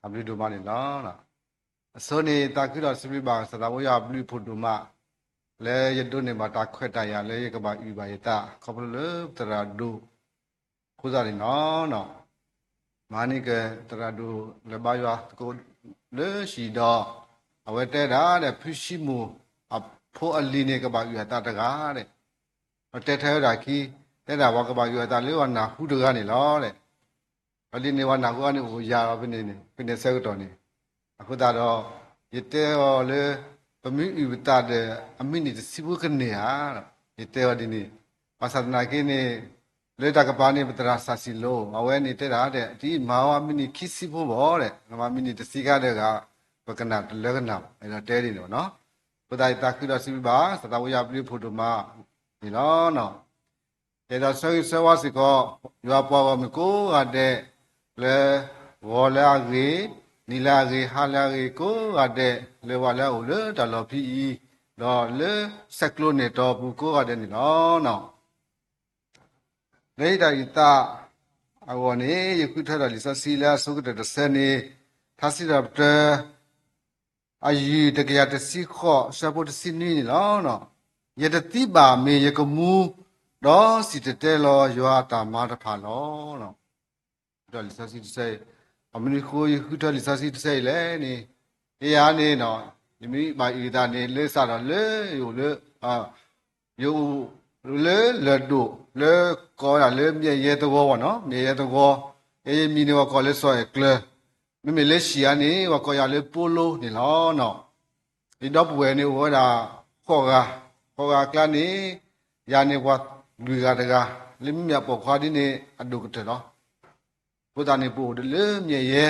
အဘျုးဒိၣ်မးန့ၣ်လီၤ. အဆိန့ၣ် သးခုဒီးစံးဘျုးဘၣ်ကစၢ်သးဘိယွၤအဘျုးအဖှိၣ်ဒိၣ်မး လၢယဒိးန့ၢ်ဘၣ်တၢ်ခွဲးတၢ်ယာ်လၢယကဘၣ်အုၣ်ဘၣ်ယသး ခီဖျိလၢသရၣ်ဒိၣ်အဃိသတးန့ၣ်လီၤ. မဟါန့ၣ်ကသရၣ်ဒိၣ်လၢဘါယွၤသကိးလၢဟံၣ်ဒီး အဝဲတဲဒၣ်ဒီး ဖုၡံမိၣ်အဖိအလံၤန့ၣ် ကဘၣ်အုၣ်အသးတဂၤဒီး ဒီးတဲထဲဝဲဒၣ်ခံ တဲဒၣ်ပှၤကဘၣ်အုၣ်အသးလၢပှၤနၢ်ဟူတဂၤန့ၣ်လီၤ. ဒီးဒ်န့ၣ်ပှၤနၢ်ဟူအီၤန့ၣ်အိၣ်ယၤလီၤဖဲန့ၣ် ဖဲန့ၣ်ဆၢကတီၢ်န့ၣ် အဃိသတးဒီး ယတဲအီၤလၢ ပမ့ၢ်အုၣ်ပသးဒီး အမံးနံးတဆံဖိကန့ၢ်ဧါ. ယတဲအီၤဒ်န့ၣ် ဘၣ်ဆၣ်သနာ်က့န့ၣ် လၢတၢ်ကပၤန့ၣ် ပသရၣ်စၢ်စံၣ်လိၤ အဝဲန့ၣ်တဲဒၣ်ဒီး တမ့ၢ်မၤအီၤမံးနံးခံဆံဖိဘၣ်ဒီး မ့ၢ်မံးနံးတဆံခါဒီးဂၤ ပကနၣ်တလၢကနၣ်ဘၣ် အဲၣ်ဒိးတဲဒ်န့ၣ်ဘၣ်နီၤ. အဃိသတးယသးခုဒီးစံးဘျုးဘၣ် ကစၢ်သးဘိယွၤအဘျုးအဖှိၣ်ဒိၣ်မးန့ၣ်လီၤ. ယအဲၣ်ဒိးဆၢဂ့ၤဆၢဝါစ့ၢ်ကီး ယွၤပှၤဂီၢ်မုၢ်ကိးဂၤဒဲး လၢဂီၤလၢအဂ့ၤ, နံၤလၢအဂ့ၤ, ဟါလၢအဂ့ၤ ကိးဂၤဒဲး လၢပှၤလၢအအိၣ်လၢတၢ်လီၢ်ဖဲအံၤ ဒီးလၢဆဲးကျိးနဲၣ်တီၢ်ပူၤကိးဂၤဒဲးန့ၣ်လီၤ. လၢယတၢ်အုၣ်သးအဂီၢ်န့ၣ် ယဃုထၢဒီးလံာ်စီဆှံလၢအဆိကတၢၢ်တဆၢန့ၣ် ထါစံးထီၣ်ပတြၢၤ အယုၢ်တကယၤတဆံဃိး ဆၢဖိတဆံနွံန့ၣ်လီၤ. ယတသံဘၣ်မ့ၢ်ယကမူ, ဒီးစံၣ်တဲၤတဲလီၤယွၤအတၢ်မၤတဖၣ်လီၤ. ဒီးလံာ်စီဆှံတဆၢအံၤ အမနုၤအဃိယဃုထၢလံာ်စီဆှံတဆၢအံၤလဲၣ်န့ၣ်, ယၤန့ၣ် ယမ့ၢ်ဘၣ်အုၣ်သးန့ၣ် လၢစးထီၣ်လၢယအိၣ်လၢ ယအိၣ်လၢလၢၢ်ဒိၣ် လၢကိးဝဲဒၣ်လၢမၠဲၣ်ယဲသဝီဘၣ်နီၤ, မၠဲၣ်ယဲသဝီ, ယမံၤန့ၣ်ပှၤကိးလၢစီၤအဲၣ်ကျၢၤ, မ့မ့ၢ်လၢဟံၣ်ဧါန့ၣ် ပှၤကိးယၤလၢပိလိန့ၣ်လီၤ. ယဒီပုၢ်ဝဲၢ်န့ၣ်အိၣ်ဝဲဒၣ်ဃိးဂၤ, ဃိးဂၤအကျါန့ၣ် ယၤန့ၣ်ပှၤလွံၢ်ဂၤတဂၤ, လၢမ့မ့ၢ်အပိာ်ခွါဒ်န့ၣ်အဒိၣ်ကတၢၢ်လီၤ. အဃိသတးန့ၣ် ပအိၣ်ဒီးလၢမၠဲၣ်ယဲ,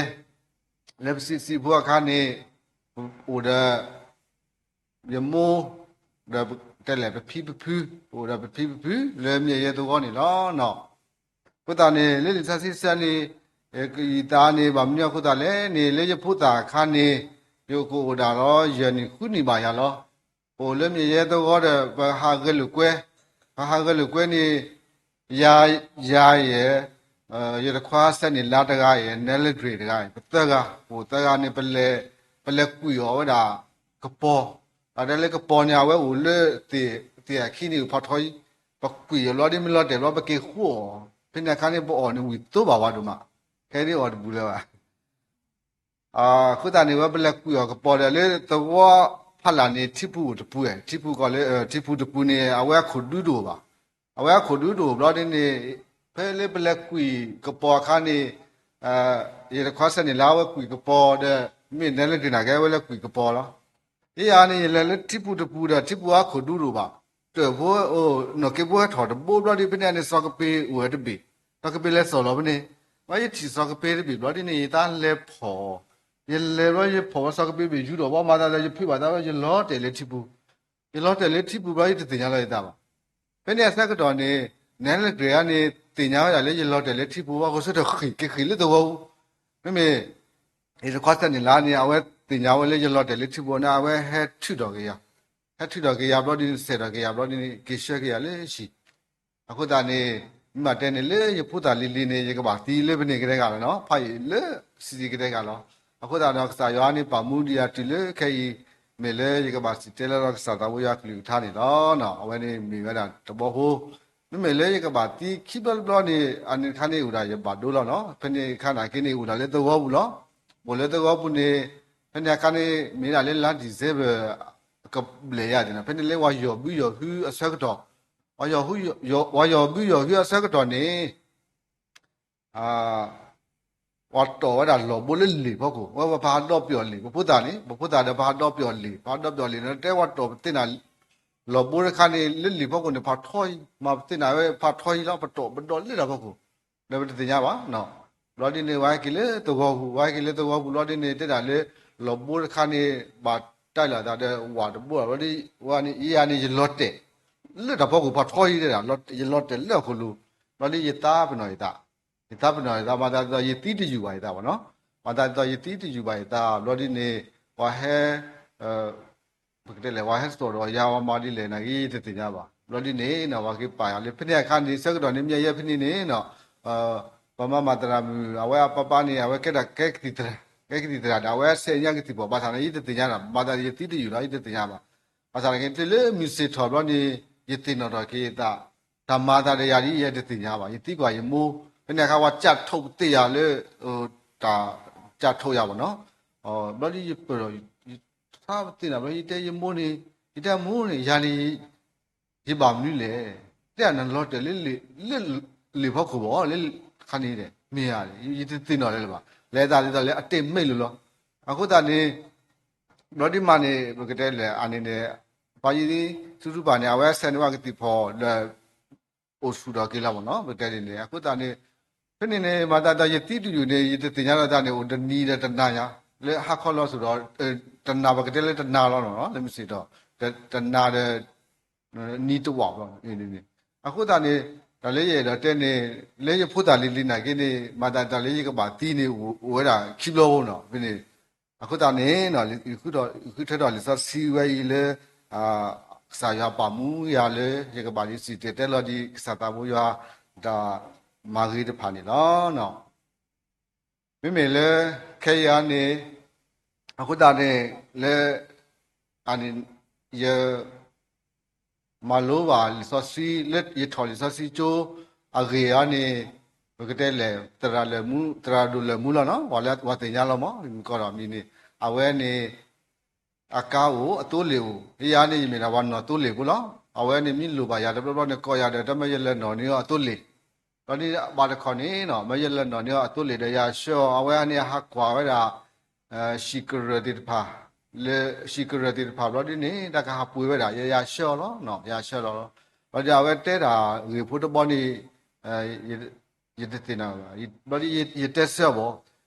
လၢပစံးစံးဖိအခါန့ၣ် ပအိၣ်ဒီး ယမိၢ် ဒီးတဲလဲၣ် ပဖံပဖု, ပအိၣ်ဒီးပဖံပဖု လၢမၠဲၣ်ယဲသဝီန့ၣ်လီၤ. အဃိသတးန့ၣ် လၢလံာ်စီဆှံတဆၢန့ၣ် ကအုၣ်သးန့ၣ် ဘၣ်မနုၤအဃိသတးလဲၣ်န့ၣ် လၢယဖိသၣ်အခါန့ၣ် ယကအိၣ်ဒၣ်လီၤ ယဲၢ်နံၣ်ဃုနံၣ်ဘၣ်ယၤလီၤ. ပအိၣ်လၢမၠဲၣ်ယဲသဝီဒီး ပဟးဂဲၤလိာ်ကွဲ, ပဟးဂဲၤလိာ်ကွဲန့ၣ် ယၤ, ယၤယဲၢ် ယတခွါစဲန့ၣ်လါတဂၤအံၤ နဲလၢဂ့ၤတဂၤအံၤ ပသၢဂၤ, ပအိၣ်သၢဂၤန့ၣ် ပလဲၤကွံာ်အီၤဝဲဒၣ်ကပီၤ, တၢ်ဒ်လၢကပီၤန့ၣ် အဝဲအိၣ်လၢ သ့ၣ်အခံန့ၣ်ဖးထီအံၤ, ပကွံာ်အီၤဘျီဒ်မ့ၢ်လီၤတဲာ်ဘျီ ပက့ၤဃိအီၤ, ဖဲန့ၣ်အခါန့ၣ် ပအီၣ်န့ၣ်ဝံၣ်သိဘၣ်ဝဲဒိၣ်မး, ခဲဒ်အီၣ်တဘူးလၢၤဘၣ် အဃိသတးန့ၣ် ဝဲပလဲၤကွံာ်အီၤကပီၤဒီးလၢသဝီဖးလၢ်န့ၣ် ထံပူၤအိၣ်တပူၤ, ထံပူၤကီးလၢ ထံပူၤတပူၤန့ၣ် အဝဲအခိၣ်ဒူတအိၣ်ဘၣ်. အဝဲအခိၣ်ဒူတအိၣ်ဘျီဒ်န့ၣ် ဖဲလၢပလဲၤကွံာ်ကပီၤအခါန့ၣ် ယတခွါစဲန့ၣ်လါ အဝဲကွံာ်ကပီၤဒီး မ့ၢ်နဲလၢဂ့ၤနာ်က့ အဝဲလဲၤကွံာ်ကပီၤလီၤ. ယၤန့ၣ် ယလဲၤလၢထံပူၤတပူၤဒီး ထံပူၤအခိၣ်ဒူတအိၣ်ဘၣ်. တၢၢ်ဖိ နီၢ်က့ဖိဟဲထီၣ်တဘိဘျီဒ် ဖဲန့ၣ်န့ၣ် စီၤကပ့ၤအိၣ်ဝဲတဘ့ၣ်, စီၤကပ့ၤလဲၤစိာ်လီၤဖဲန့ၣ်, ဘၣ်ယထံၣ်စီၤကပ့ၤတဘ့ၣ်ဘျီဒ်န့ၣ် ယသးလဲၤဖီၣ်, ယလဲၤဘျီယဖီၣ်ဝဲစီၤကပ့ၤဘ့ၣ်ယူၤဒီး ဘၣ်မၤသးဒီးယဖုးဘၣ်သးဘျီ ယလီၤတဲာ်လၢထံပူၤ, ယလီၤတဲာ်လၢထံပူၤဘျီ ယတသ့ၣ်ညါလီၤယသးဘၣ်. ဖဲန့ၣ်အဆၢကတီၢ်န့ၣ် နဲလၢဂ့ၤန့ၣ် သ့ၣ်ညါဝဲဒၣ်လၢယလီၤတဲာ်လၢထံပူၤ ဘၣ်ဃိဆၢထၢၣ်ဃံးက့ၤဃံးလၢသဝီပူၤ, မ့မ့ၢ် ယတခွါစဲန့ၣ်လါန့ၣ် အဝဲသ့ၣ်ညါဝဲလၢယလီၤတဲာ်လၢထံပူၤန့ၣ် အဝဲဟဲထုးထီၣ်က့ၤယၤ, ဟဲထုးထီၣ်က့ၤယၤဘျီဒ်န့ၣ် စဲးထီၣ်က့ၤယၤဘျီဒ်န့ၣ် က့ၤဆှၢက့ၤယၤလၢဟံၣ်. အဃိသတးန့ၣ် မ့ၢ်မၤတဲန့ၣ်လၢယဖိသၣ်လံၤလံၤန့ၣ် ယကဘၣ်သံလၢပန့ၢ်ကတဲဂၤလီၤနီၤ, ဖးယံာ်လၢဆံးဆံးကတဲဂၤလီၤ. အဃိသတးဒီး ကစၢ်ယွၤန့ၣ် ပာ်မူဒံးယၤတုၤလၢခဲအံၤ မ့ၢ်လၢယကဘၣ်စံၣ်တဲၤတဲလီၤကစၢ်သးဘိယွၤကလုၢ်ကထါန့ၣ်လီၤ. အဝဲန့ၣ်မ့ၢ်ဝဲဒၣ်တဘျီဖိ မ့မ့ၢ်လၢယကဘၣ်သံခံဘျီတဘျီန့ၣ် အန့ၣ်တခါန့ၣ်အိၣ်ဒၣ်ယဘၣ်ဒိလီၤနီၤ. ဖဲန့ၣ်အခါနာ်က့န့ၣ် အိၣ်ဒၣ်လၢသဝီပူၤလီၤ. အိၣ်လၢသဝီပူၤန့ၣ် ဖဲန့ၣ်အခါန့ၣ် မ့ၢ်ဒၣ်လၢလါ December ကဘျဲၣ်ယၤန့ၣ်နီၤ. ဖဲန့ၣ်လၢပှၤယီၢ်ဘုယီၢ်ဟုအဆၢကတီၢ်, ပှၤယီၢ်ဘုယီၢ်ဟုအဆၢကတီၢ်န့ၣ် ပှၤတီၣ်ဝဲဒၣ်လီၢ်ဘိလၢလံာ်ဖီခိၣ်, ဝဲပှၤဟးဒီပယီၢ်လံာ်, ပဖိသၣ်န့ၣ် ပဖိသၣ်ဒီးပဟးဒီပယီၢ်လံာ်, ပဟးဒီပယီၢ်လံာ်န့ၣ် တဲပှၤတီၣ်ပသ့ၣ်နၤ လီၢ်ဘိတခါန့ၣ် လၢလံာ်ဖီခိၣ်န့ၣ် ဖးထီအံၤ, မၤပသ့ၣ်နၤဝဲဖးထီအံၤလီၤ, ပတီၣ်ပဒီးလၢတၢ်ဖီခိၣ်, ဒီးပတသ့ၣ်ညါဘၣ်. ဘျီဒ်န့ၣ် ဝဲဟဲက့ၤလၢသဝီပူၤ, ဝဲဟဲက့ၤလၢသဝီပူၤဘျီဒ်န့ၣ် တဲဒၣ်လၢ လီၢ်ဘိတခါန့ၣ် ဘၣ်တၢ်လီၤသးဒီးဝၣ်တဘိလီၤ. ဘျီဒ်ဝဲန့ၣ် ယၤန့ၣ် ယလီၤတဲာ် လၢတၢ်ဖီခိၣ် ဖးထီအံၤတဲဒၣ် ယလီၤတဲာ်လၢအခိၣ်လိၤ, ဘျီဒ်ယသးပ့ၤနီၣ်ယသး, ယသးပ့ၤနီၣ်ယသး မၤသးဒ်သိးယသံတယုၢ်ဘၣ်ယသးဘၣ်နီၤ, မၤသးဒ်သိးယသံတယုၢ်ဘၣ်ယသး ဘျီဒ်န့ၣ် ပှၤဟဲ ပကတဲလဲၣ် ပှၤဟဲစိာ်ဒီးယၤ ပှၤမၤဒ်လဲၣ်နာ်က့ ယတသ့ၣ်ညါဘၣ်. ဘျီဒ်န့ၣ်နီၤ ပှၤက့ၤပာ်ယၤလၢ ဖဲန့ၣ်အခါန့ၣ် ဆၢကတီၢ်န့ၣ် မ့ၢ်ယဲဖဲန့ၣ်န့ၣ်နီၤ ပှၤမၤမၤသရၣ်မုၣ် အဝဲအပၢ်ပၢ်န့ၣ် အဝဲကဲဒၣ်ကဲကသံၣ်သရၣ်, ကဲကသံၣ်သရၣ်ဒီး အဝဲဆဲးညါကသံၣ်ပီၣ် ဘၣ်ဆၣ်န့ၣ် ယတသ့ၣ်ညါဒီး ဘၣ်ဆၣ်ယသံတယုၢ်လီၤ ယတသ့ၣ်ညါဘၣ်. ဘၣ်ဆၣ်န့ၣ်က့ၤတုၤလၢမုၢ်ဆ့ၣ်ထီၣ်ဘျီန့ၣ် ယသ့ၣ်နီၣ်ထီၣ်က့ၤသး တၢ်မၤသးဒီးယၤဒ်ယဲတသ့ၣ်ညါဘၣ်. ယသံကွၢ်ယမိၢ် ဖဲန့ၣ်အခါ ပှၤကၠးထိၣ်ပသ့ၣ်ယၤလၢ တၢ်ကၠးထိၣ်ယၤဘၣ်နီၤ. ဘျီဒ်ယပၢၢ်ဒီး ယထါပသ့ၣ်နီၣ်ဘျီ ယတဲယမိၢ်န့ၣ် ယတဲမိၢ်န့ၣ် ယၤန့ၣ် ယဘၣ်မနုၤလဲၣ်. တဲနလီၤတဲာ်လၢ လၢလံာ်ဖီခိၣ်ဘၣ် လၢခါန့ၣ် မ့ၢ်ဧါ ယတသ့ၣ်နီၣ်လၢၤဘၣ်. လဲၤသးဒ်သိးလၢအတ့ၢ်မ့ၢ်လိၤလီၤ. အဃိသတးန့ၣ် ဘျီဒ်မးန့ၣ် ပကတဲလဲၣ် အန့ၣ်န့ၣ် ပှၤယံၤ သူၣ်ထူၣ်ပာ်န့ၣ် အဝဲဆဲးန့ၢ်ဝဲကသံၣ်ဖီၣ်ဒီး အိၣ်ဆူၣ်ထီၣ်က့ၤလီၤမ့ၢ်နီၤ ပကတဲန့ၣ်န့ၣ်. အဃိသတးန့ၣ် ဖဲန့ၣ်န့ၣ် မၤသးဒ်သိးယသံတယုၢ်န့ၣ် ယတသ့ၣ်ညါလီၤသးန့ၣ် အိၣ်တနံၤဒီးတနၤညါ လၢဟါခီလီၤစိၤဒီး တနၤ ပကတဲလၢတနၤလီၤနီၤ လၢမုၢ်ဆ့ၣ်ထီၣ် တနၤဒီး နံၤတဝာ်ဘၣ်န့ၣ်. အဃိသတးန့ၣ် တၢ်လၢယအဲၣ်ဒိးတဲန့ၣ် လၢယဖိသၣ်လံၤလံၤနာ်က့န့ၣ် မၤသးဒ်သိးလၢယကဘၣ်သံန့ၣ် အိၣ်ဝဲဒၣ်ခံဘျီဖိနီၤ ဖဲန့ၣ်. အဃိသတးန့ၣ် ဃုထၢထီၣ်လံာ်စီဆှံဝဲအံၤလၢ ကစၢ်ယွၤပာ်မူယၤလၢ ယကဘၣ်ဒ်စံၣ်တဲၤတဲလီၤဒ်ကစၢ်သးဘိယွၤ တၢ်မၤဂ့ၤတဖၣ်န့ၣ်လီၤ. မ့မ့ၢ်လၢ ခဲအံၤအံၤန့ၣ် အဃိသတးန့ၣ် လၢ အန့ၣ် ယ မၤလိဘၣ်လံာ်စီဆှံ လၢယထီၣ်လံာ်စီဆှံကၠိအဂ့ၢ်အံၤန့ၣ် ပကတဲလဲၣ် သရၣ်လၢာ်မူ သရၣ်ဒိၣ်လၢာ်မူလီၤနီၤ ပှၤလၢပှၤသ့ၣ်ညါလီၤမ့ၢ် မုၢ်ကီၢ်ဒီးမံၤန့ၣ် အဝဲန့ၣ် အကါအိၣ် အသိလ့ၣ်အိၣ် ယၤန့ၣ် ယမ့ၢ်ဒၣ်ပှၤနီၢ်သိလ့ၣ်ဖိလီၤ. အဝဲန့ၣ်မ့ၢ်လိၣ်ဘၣ်ယၤတဘျီဘျီန့ၣ် ကိးယၤဒီး တမ့ၢ်ယလဲၤနီၣ်န့ၢ်အီၤအသိလ့ၣ် ဒီးဒ်ဘၣ်တခီန့ၣ်နီၤ မ့ၢ်ယလဲၤနီၣ်န့ၢ်အီၤအသိလ့ၣ်ဒီး ယၤဆှၢအီၤ အဝဲန့ၣ်အဟးကွၢ်ဝဲဒၣ် ဟံၣ်ကရၢၢ်သ့ၣ်တဖၣ် လၢဟံၣ်ကရၢၢ်သ့ၣ်တဖၣ်ဘျီဒ်န့ၣ် တၢ်ကဟးပှ့ၤဝဲဒၣ် ယၤဆှၢအီၤလီၤ ယၤဆှၢလီၤလီၤ. ဘျီဒ်အဝဲတဲတၢ်ဂ့ၢ်ဖိတဘီန့ၣ် ယတသ့ၣ်နီၣ်ဘၣ် ဘျီဒ်ယတဲဆၢ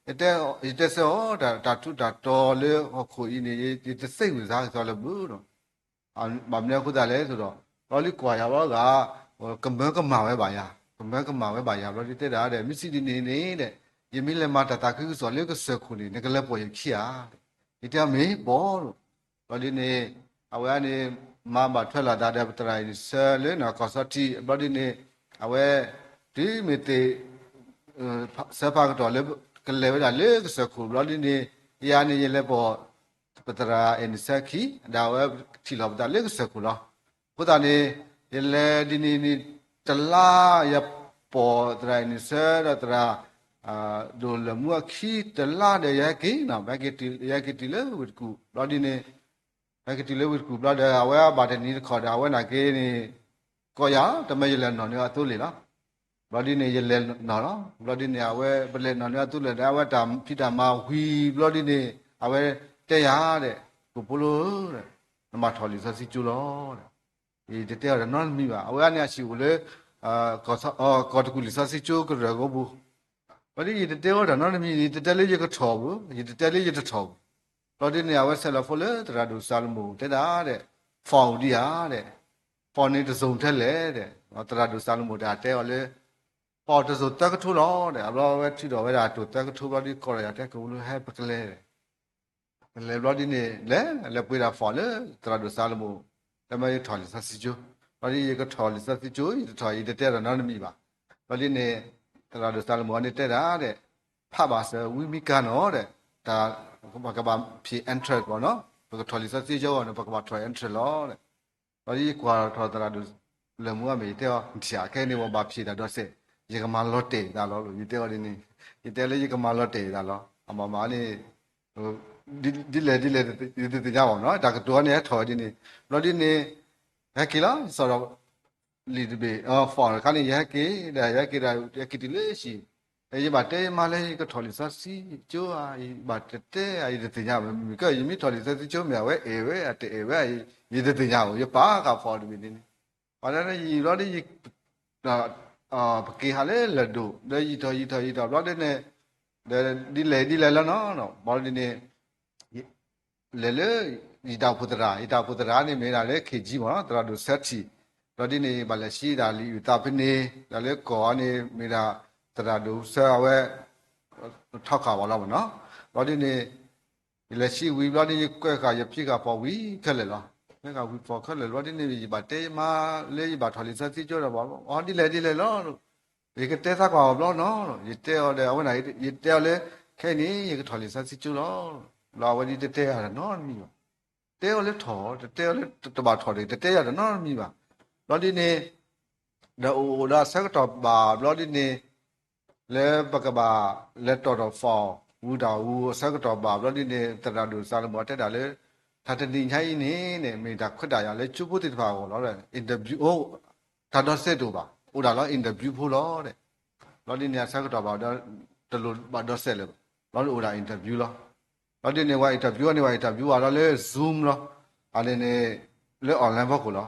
အီၤဘၣ် ယတဲဆၢအီၤ တၢ်ထူးတၢ်တီၤလၢဟီၣ်ခိၣ်အံၤန့ၣ် ယတသ့ၣ်ညါစ့ၢ်ကီးလၢၤဘၣ်နီၤ ဘၣ်မနုၤအဃိသတးလဲၣ်သိးဒီး ဘျီဒ်ကွၢ်ယၤဘျီဂ့ၤ ကမၢကမၣ်ဝဲဘၣ်ယၤ ကမၢကမၣ်ဝဲဘၣ်ယၤ ဘျီဒ်တဲဒၣ်ဒီး မ့ၢ်စံးဒ်န့ၣ်န့ၣ် ယမ့ၢ်လဲၤမၤတၢ်သးခုကစီၣ်လၢကစၢၢ်ခိၣ်န့ၣ် နကလဲၤပိာ်ယခံဧါ ယတဲမ့ၢ်ပိာ် ဘျီဒ်န့ၣ် အဝဲန့ၣ် မၤဘၣ်ထွဲလိာ်သးဒီးပသရၣ်အ့ၣ်နဆၢလၢနီၢ်ကီၢ်စီထံ ဘျီဒ်န့ၣ် အဝဲ တုၤမ့ၢ်သ့ၣ် ဆၢဖးကတီၢ်လၢ ကလဲၤဝဲဒၣ်လၢကစၢၢ်ခိၣ်ဘျီဒ်န့ၣ် ယၤန့ၣ် ယလဲၤပိာ် ပသရၣ်အ့ၣ်နဆၢခံ ဒီးအဝဲထံၣ်လိာ်ပသးလၢကစၢၢ်ခိၣ်လီၤ. အဃိသတးန့ၣ် ယလဲၤဒ်န့ၣ်န့ၣ် တလါ ယပိာ်သရၣ်အ့ၣ်နဆၢဒီးသရၣ် ဒိၣ်လၢာ်မူအခံ တလါဒီးယဟဲက့ၤနီၤ ယဟဲက့ၤတုၤလၢဝ့ၢ်တကူၣ် ဘျီဒ်န့ၣ် ဟဲက့ၤတုၤလၢဝ့ၢ်တကူၣ်ဘျီဒီး အဝဲအဘၣ်တနံၤတခီဒီး အဝဲနာ်က့န့ၣ် ကိးယၤ တမ့ၢ်ယလဲၤနီၣ်န့ၢ်အသိလ့ၣ်လီၤ. ဘျီဒ်န့ၣ် ယလဲၤနီၣ်လီၤ. ဘျီဒ်န့ၣ် အဝဲပလဲၤနီၣ်န့ၢ်အသိလ့ၣ်ဒီး အဝဲတၢ်ဖံးတၢ်မၤဝံၤဘျီဒ်န့ၣ် အဝဲတဲယၤဒီး ကိၣ်ဖိလိ နမၤထီၣ်လံာ်စီဆှံကၠိလီၤ. ယတတဲအီၤတၢ်နီတမံၤဘၣ်. အဝဲန့ၣ်အဟံၣ်အိၣ်လၢ ကီၢ်တကူၣ်လံာ်စီဆှံကၠိကရၢၢ်ကီၢ်ပူၤ ဘျီဒ်ယတတဲအီၤတၢ်နီတမံၤ ယတတဲလၢယကထီၣ်ဘၣ် ယတတဲလၢယတထီၣ်ဘၣ်. ဘျီဒ်န့ၣ် အဝဲဆဲးလီၤဖိလၢသရၣ်ဒိၣ်စၤလမိၣ်တဲဒၣ်ဒီး ဖီၣ်အိၣ်ဒံးဧါဒီး ဖီၣ်န့ၣ်တစိၤထဲလဲၣ်ဒီး သရၣ်ဒိၣ်စၤလမိၣ်တၢ်တဲအီၤလၢ ဖီၣ်တစိၤသၢကထိလီၤဒီး အဘျီဝဲထုးထီၣ်ဝဲဒၣ်တိၤသၢကထိဘျီဒ်ကိးဒီးယၤတဲကဝူလၢဟဲပကလဲၤ လဲၤဘျီဒ်န့ၣ် လဲၤ လဲၤပှ့ၤဒၣ်ဖီၣ်လၢသရၣ်ဒိၣ်စၤလမိၣ် တမ့ၢ်ယထီၣ်လံာ်စီဆှံကၠိ ဘျီဒ်ယကထီၣ်လံာ်စီဆှံကၠိ ယတထီၣ် ယတတဲတၢ်နီတမံၤဘၣ်. ဘျီဒ်န့ၣ် သရၣ်ဒိၣ်စၤလမိၣ်အီၤန့ၣ်တဲဒၣ်ဒီး ဖးဘၣ်စၢၤဝံမံကါနီၤဒီး တၢ် ပကဘၣ်ဖံး entrance ဘၣ်နီၤ ပကထီၣ်လံာ်စီဆှံကၠိအီၤန့ၣ် ပကဘၣ်ထီၣ် entrance လီၤ ဘျီဒ်ယကွၢ်ထီၣ်သရၣ်ဒိၣ်လၢမူအမ့ၢ် ယတဲအီၤ နထံၣ်အခဲအံၤန့ၣ် ပဘၣ်ဖံးတၢ်ဒီးစဲး ယကမၤလီၤတဲာ်ယသးလီၤ ယတဲအီၤဒ်န့ၣ် ယတဲလၢယကမၤလီၤတဲာ်ယသးလီၤ အမၤမၤန့ၣ် ဒ်လဲၣ်ဒ်လဲၣ် ယတသ့ၣ်ညါဘၣ်နီၤ တၢ်ကတိၤအီၤန့ၣ် ဟဲထီၣ်ဝဲဒ်န့ၣ် ဘျီဒ်န့ၣ် ဟဲက့ၤလီၤ စီၤဒီး လံာ်တဘ့ၣ် ဖီၣ်တခါန့ၣ် ယဟဲက့ၤဒီး ယဟဲက့ၤဒီး ယဟဲက့ၤတုၤလၢဟံၣ် ယဘၣ်တဲယမါလၢယကထီၣ်လံာ်စီဆှံကၠိဧါ ယဘၣ်တတဲဧါ ယတသ့ၣ်ညါဘၣ် မ့ၢ်ကဲ ယမ့ၢ်ထီၣ်လံာ်စီဆှံကၠိမ့ၢ် အဝဲအဲၣ်ဝဲ အတအဲၣ်ဝဲ ယတသ့ၣ်ညါဘၣ် ယပာ်ဃာ်ဖီၣ်တဘ့ၣ်န့ၣ်န့ၣ် ပှၤလၢယံာ်ဘျီဒ်ယ ပက့ၤဟးလၢလၢၢ်ဒိၣ် ဒီးယံာ်ထီၣ်ယံာ်ထီၣ်ယံာ်ထီၣ်ဘျီဒ်န့ၣ် ဒီးဒ်လဲၣ်ဒ်လဲၣ်လီၤနီၤ ဘျီဒ်န့ၣ် လဲၤလၢ ယတၢ်အိၣ်ဖှိၣ်သရၣ် ယတၢ်အိၣ်ဖှိၣ်သရၣ်န့ၣ်မ့ၢ်ဒၣ်လၢ ခ့ၣ်ကၠံမ့ၢ်နီၤ သရၣ်ဒိၣ်စၢထံၣ် ဘျီဒ်န့ၣ် ယဘၣ်လဲၤဆံးဒၣ်လံာ်အုၣ်သးဖဲန့ၣ် ဒီးလၢကီၢ်အံၤန့ၣ် မ့ၢ်ဒၣ်သရၣ်ဒိၣ်စၢအဝဲ ထီခးဝဲလီၤမ့ၢ်နီၤ ဘျီဒ်န့ၣ် ယလဲၤဆံးဝံၤဘျီဒ် ယကွဲးဃာ်ယဖံးဃာ်ဖီၣ်ဝံၤခဲလၢာ်လီၤ ကွဲးဃာ်ဝံၤဖီၣ်ခဲလၢာ်ဘျီဒ်န့ၣ် ယဘၣ်တဲယမါလၢယဘၣ်ထီၣ်လံာ်စီဆှံကၠိဒီး အီ ဒ်လဲၣ်ဒ်လဲၣ်လီၤ ယကတဲသးကွၢ်အီၤဘျီနီၤ, ယတဲအီၤဒီး အဝဲဒၣ် ယတဲအီၤလၢ ခဲအံၤန့ၣ် ယကထီၣ်လံာ်စီဆှံကၠိလီၤ. ဘျီအဝဲဒ်တတဲယၤတနီတမံၤဘၣ်. တဲအီၤလၢထီၣ်, တတဲအီၤလၢတဘၣ်ထီၣ်ဒီး တတဲယၤတနီတမံၤဘၣ်. ဘျီဒ်န့ၣ် ဒီးအိၣ်အိၣ်ဒီးအဆၢကတီၢ်ဘၣ် ဘျီဒ်န့ၣ် လၢပကဘၣ်လဲၤတီၣ်ထီၣ်ဖီၣ် ဝံၤတၢ်ဝံၤအဆၢကတီၢ်ဘၣ် ဘျီဒ်န့ၣ် သရၣ်ဒိၣ်စၤလမူအတဲဒၣ်လၢ တၢ်တနံၤညါအံၤန့ၣ်န့ၣ် မ့ၢ်တၢ်ခွဲးတၢ်ယာ်လၢကၠိဖိသ့ၣ်တဖၣ်အဂီၢ်လီၤ. interview အိၣ် တၢ်ဒီးစဲးတအိၣ်ဘၣ်, အိၣ်ဒၣ်လီၤ interview ဖိလီၤဒီး ဘျီဒ်န့ၣ် အဆၢကတီၢ်ဘၣ်ဒီး တလိၣ်ဘၣ်ဒီးစဲးလၢၤဘၣ်, ဘျီဒ်န့ၣ်အိၣ်ဒၣ် interview လီၤ. ဘျီဒ်န့ၣ် ဝဲ interview န့ၣ် ဝဲ interview ဝဲဒီးလၢ Zoom လီၤ. အန့ၣ်န့ၣ် လၢ online ဖီခိၣ်လီၤ.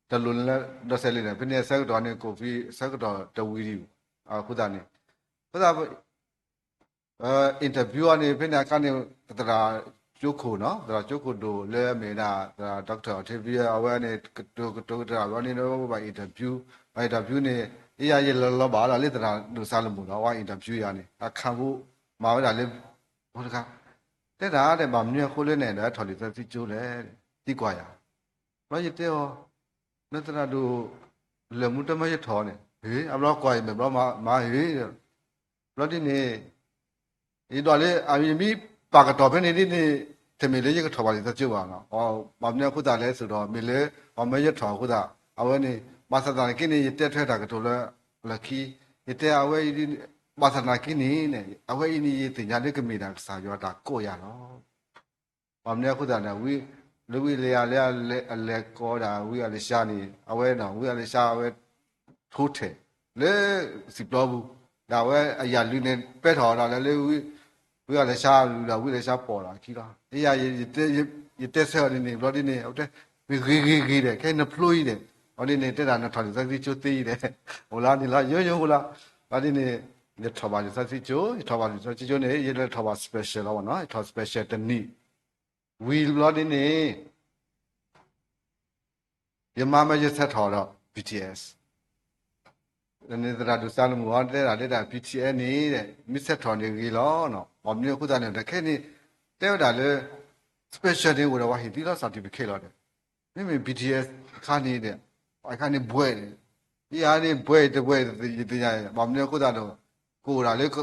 တလိၣ်လၢဒီးစဲးလၢၤန့ၣ် ဖဲန့ၣ်အဆၢကတီၢ်န့ၣ် ကိးဖံ အဆၢကတီၢ်တဝံၤဒံးဘၣ်. အဃိသတးန့ၣ် အဃိသတး interview အီၤန့ၣ် ဖဲန့ၣ်အခါန့ၣ် သရၣ်ကၠိခိၣ်နီၤ, သရၣ်ကၠိခိၣ်ဒိၣ်လၢအမ့ၢ်ဝဲဒၣ် သရၣ် Doctor Octavia အဝဲန့ၣ် ကတိၤကတိၤကတၢၢ်ဘျီန့ၣ် ဘၣ် interview, ဘၣ် interview န့ၣ် ယဲယလီၤလီၤဘၣ်ဒီးလၢသရၣ်ဒိၣ်စၤလမူဒီး ဝဲ interview ယၤန့ၣ် အခါဖိမၤဝဲဒၣ်လၢ ဖိတခါ တဲဒၣ်ဒီး ဘၣ်မနုၤအဃိလၢန့ၣ်ဒီးထီၣ်လံာ်စီဆှံကၠိလဲၣ်, သံကွၢ်ယၤ. ဘျီယတဲအီၤ လၢသရၣ်ဒိၣ် လဲၤမူတမၢယထီၣ်န့ၣ် ဟ့ၣ် အဘျီကွၢ်အံၤမ့ၢ်ဘျီမၤဟ့ၣ် ဘျီဒ်န့ၣ် ယဒွးလၢ အမ့ၢ်ပာ်ကတီၢ်ဖဲန့ၣ်ဒ်န့ၣ် တမ့ၢ်လၢယကထီၣ်ဘၣ်လံာ်စီဆှံကၠိဘၣ်နီၤ. ဘၣ်မနုၤအဃိသတးလဲၣ်ဆိုတော့ မ့ၢ်လၢ ပှၤမၢယထီၣ်အဃိသတး အဝဲန့ၣ် ဘၣ်ဆၣ်သနာ်က့န့ၣ် ယတဲထွဲတၢ်ကတိၤလၢလၢခံ ယတဲအဝဲအံၤ ဘၣ်ဆၣ်သနာ်က့န့ၣ် အဝဲအံၤန့ၣ် ယသ့ၣ်ညါလၢကမ့ၢ်ဒၣ်ကစၢ်ယွၤတၢ်ကိးယၤလီၤ. ဘၣ်မနုၤအဃိသတးန့ၣ် လၢဝံအလံယၤလၢ အလဲၤကိးဒၣ်ဝံအလံၡါန့ၣ် အဝဲ ဝံအလံၡါအဝဲ ထိထဲး လၢစံၣ်ပျီပူၤ ဒီးအဝဲအယၣ်လုးန့ၣ် ပဲထီၣ်ဒၣ်လၢ ဝံအလံၡါလုးဒီး ဝံအလံၡါပိာ်ဒီးခံလီၤ. ယတဲဆၢအီၤဒ်န့ၣ် ဘျီဒ်န့ၣ် အဝဲတဲ မ့ၢ်ဂ့ၤဂ့ၤဂ့ၤဒီး ခဲအံၤနဖျိအံၤဒီး ဘျီဒ်န့ၣ် တဲဒၣ်နထီၣ်လံာ်စီဆှံကၠိသ့အံၤဒီး အိၣ်လၢန့ၣ်လီၤ ယိယိဖိလီၤ. ဘျီဒ်န့ၣ် ယထီၣ်ဘၣ်လံာ်စီဆှံကၠိ ယထီၣ်ဘၣ်လံာ်စီဆှံကၠိန့ၣ် ယလဲၤထီၣ်ဘၣ် special လီၤဘၣ်နီၤ ယထီၣ် special တနံၣ် ဝံၤဘျီဒ်န့ၣ် ယမါမၢယဆဲးထီၣ်ဒီး BTS န့ၣ် သရၣ်ဒိၣ်စၤလမူအီၤတဲဒၣ်တဲဒၣ် BTS န့ၣ် မ့ၢ်ဆဲးထီၣ်န့ၣ်ဂ့ၤလီၤ. ဘၣ်မနုၤအဃိသတးန့ၣ် တခဲန့ၣ် တဲဝဲဒၣ်လၢ special န့ၣ်အိၣ်ဒီးပှၤဟ့ၣ်သံလီၤ certificate လီၤဒီး မ့မ့ၢ် BTS အခါန့ၣ်ဒီး အခါန့ၣ်ဘွဲ့န့ၣ် ယၤန့ၣ်ဘွဲ့တဘွဲ့ ယသ့ၣ်ညါ ဘၣ်မနုၤအဃိသတးဒီး ကအိၣ်ဒၣ်လၢ က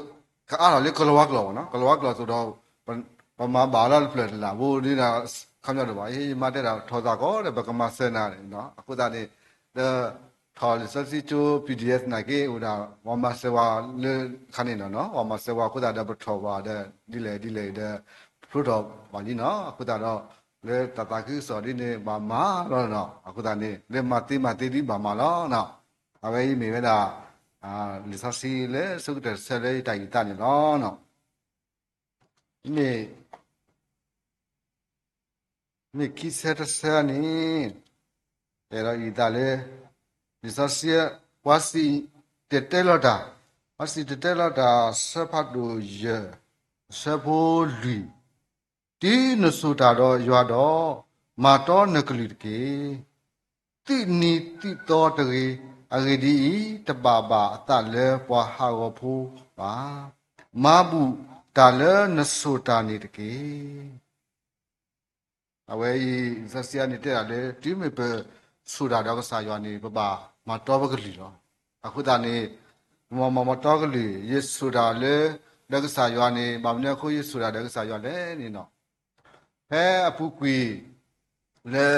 အါထီၣ်လၢကလၤဝါကျိာ်ဘၣ်နီၤ ကလၤဝါကျိာ်သိးဒီး ပမၤဘၣ်လီၤတဖျၢၣ်တလးဘိဒ်န့ၣ် ခီပညီဒိၣ်ဘၣ် ယမါတဲဒၣ်ထီၣ်သးကီးဒီး ပကမၤစၢၤနၤန့ၣ် အဃိသတးန့ၣ် ဒီး ထီၣ်လံာ်စီဆှံကၠိ BTS နာ်က့ အိၣ်ဒၣ် ပှၤမၤစၢၤဝဲလၢခါန့ၣ်နီၤနီၤ ပှၤမၤစၢၤဝဲအဃိသတးဒီး ပထီၣ်ဘၣ်ဒီး ဒ်လဲၣ်ဒ်လဲၣ်ဒီး ဖျိထီၣ်ဘၣ်လံနီၤ အဃိသတးဒီး လၢတၢ်သးခုကစီၣ်ဒ်န့ၣ် ဘၣ်မၤလီၤနီၤ အဃိသတးန့ၣ် လၢမၤသ့မၤသ့ဒ်ဘၣ်မၤလီၤနီၤ အဝဲအံၤမ့ၢ်ဝဲဒၣ် လံာ်စီဆှံလၢအဆိကတၢၢ်တဆၢလၢယတၢ်အုၣ်သးန့ၣ်လီၤ. မ့ၢ် မ့ၢ်ခံဆၢတဆၢန့ၣ် အဲၣ်ဒိးအုၣ်သးလၢ လံာ်စီဆှံ ပှၤစံၣ်တဲၤတဲလီၤတၢ်, ပှၤစံၣ်တဲၤတဲလီၤတၢ် ဆၢဖးဒိၣ်ယဲၢ်, ဆၢဖိလွံၢ်, တုၤနဆိၣ်တၢ်ဒီးယွၤဒီး, မၤတီနကလုၢ်တက့ၢ်. သုးနံၤသုးသီတဂ့ၤ, အဂ့ၢ်ဒ်အံၤ, တဘၣ်ဘၣ်အသးလၢပှၤဟးဂီၤဖိဘၣ်. မၤဘူၣ်တၢ်လၢနဆိၣ်တၢ်န့ၣ်တက့ၢ်. အဝဲအံၤ လံာ်စီဆှံအံၤန့ၣ်တဲဒၣ်လၢ တုၤမ့ၢ်ပဆိၣ်တၢ်ဒီးကစၢ်ယွၤန့ၣ် ပဘၣ်မၤတီပကလုၢ်လီၤ. အဃိသတးန့ၣ် ပမၤမၤမၤတီကလုၢ် ယဆိၣ်တၢ်လၢ ဒီးကစၢ်ယွၤန့ၣ် ဘၣ်မနုၤအဃိယဆိၣ်တၢ်ဒီးကစၢ်ယွၤလဲၣ်န့ၣ်နီၤ ဖဲအပူၤကွံာ် လၢ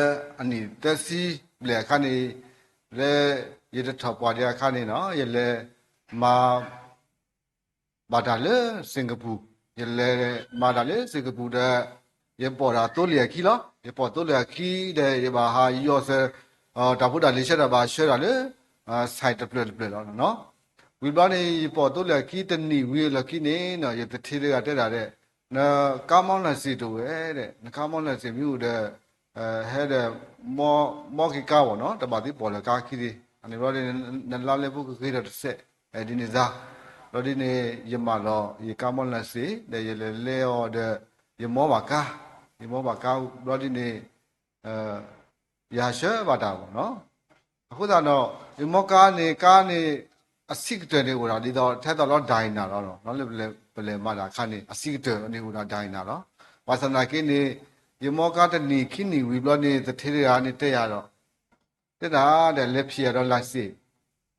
အနံၣ်သၢဆံဘျဲၣ်အခါန့ၣ် လၢယတထီၣ်ပှၤဒံးအခါန့ၣ်နီၤ ယလဲၤမၤ ဘၣ်တၢ်လၢစ့ၣ်ကပူၤ, ယလဲၤမၤတၢ်လၢစ့ၣ်ကပူၤဒီး ယပိာ်တၢ်သိလ့ၣ်အခံလီၤ. ယပိာ်သိလ့ၣ်အခံဒီး ယဘၣ်ဟးယီၢ်စၢၤ တၢ်ဖိတၢ်လံၤဆၢဒီးဘၣ်ဆှၢတၢ်လၢ ဆိုင်တဖျၢၣ်တဖျၢၣ်လီၤ. ဝံၤဘျီန့ၣ် ယပိာ်သိလ့ၣ်အခံတနံၣ်ဝံၤအလီၢ်ခံန့ၣ်နီၤ ယသထ့တဂၤတဲဒၣ်ဒဲး နကါမီလၢ်စ့ၣ်တအိၣ်ဝဲဒဲး နကါမီလၢ်စ့ၣ်မ့ၢ်အိၣ်ဒီး ဟဲဒီး မီက့ၤကါဘၣ်နီၤ တဘၣ်သ့ၣ်ပိာ်လၢကါခံသ့ၣ် အန့ၣ်ဘျီန့ၣ် နလါလဲဖိကဂ့ၤထီၣ်တစဲး ဒ်န့ၣ်စါ ဘျီဒ်န့ၣ် ယမၢလီၤ ယကါမီလၢ်စ့ၣ် ဒီးယလဲၤလဲအီၤဒီး ယမီဘၣ်ကါ ယမီဘၣ်ကါ ဘျီဒ်န့ၣ် ယဟးဆှၢဘၣ်တၢ်ဘၣ်နီၤ အဃိသတးဒီး ယမီကါန့ၣ် ကါန့ၣ် အဆံးကတၢၢ်န့ၣ်အိၣ်ဒၣ်ဒ်သိး ထဲသိးလီၤဒၣ်အံၤနၤလီၤ လၢပလဲၤမၤတၢ်အခါန့ၣ် အဆံးကတၢၢ်န့ၣ်အိၣ်ဒၣ် ဒၣ်အံၤနၤလီၤ. ဘၣ်ဆၣ်သနာ်က့န့ၣ် ယမီကါတနံၣ်ခံနံၣ်ဝံၤဘျီန့ၣ် သထ့တဂၤန့ၣ်တဲယၤဒီး တဲဒၣ်ဒီးလဲၤဖံးယၤဒီးလၢ်စ့ၣ်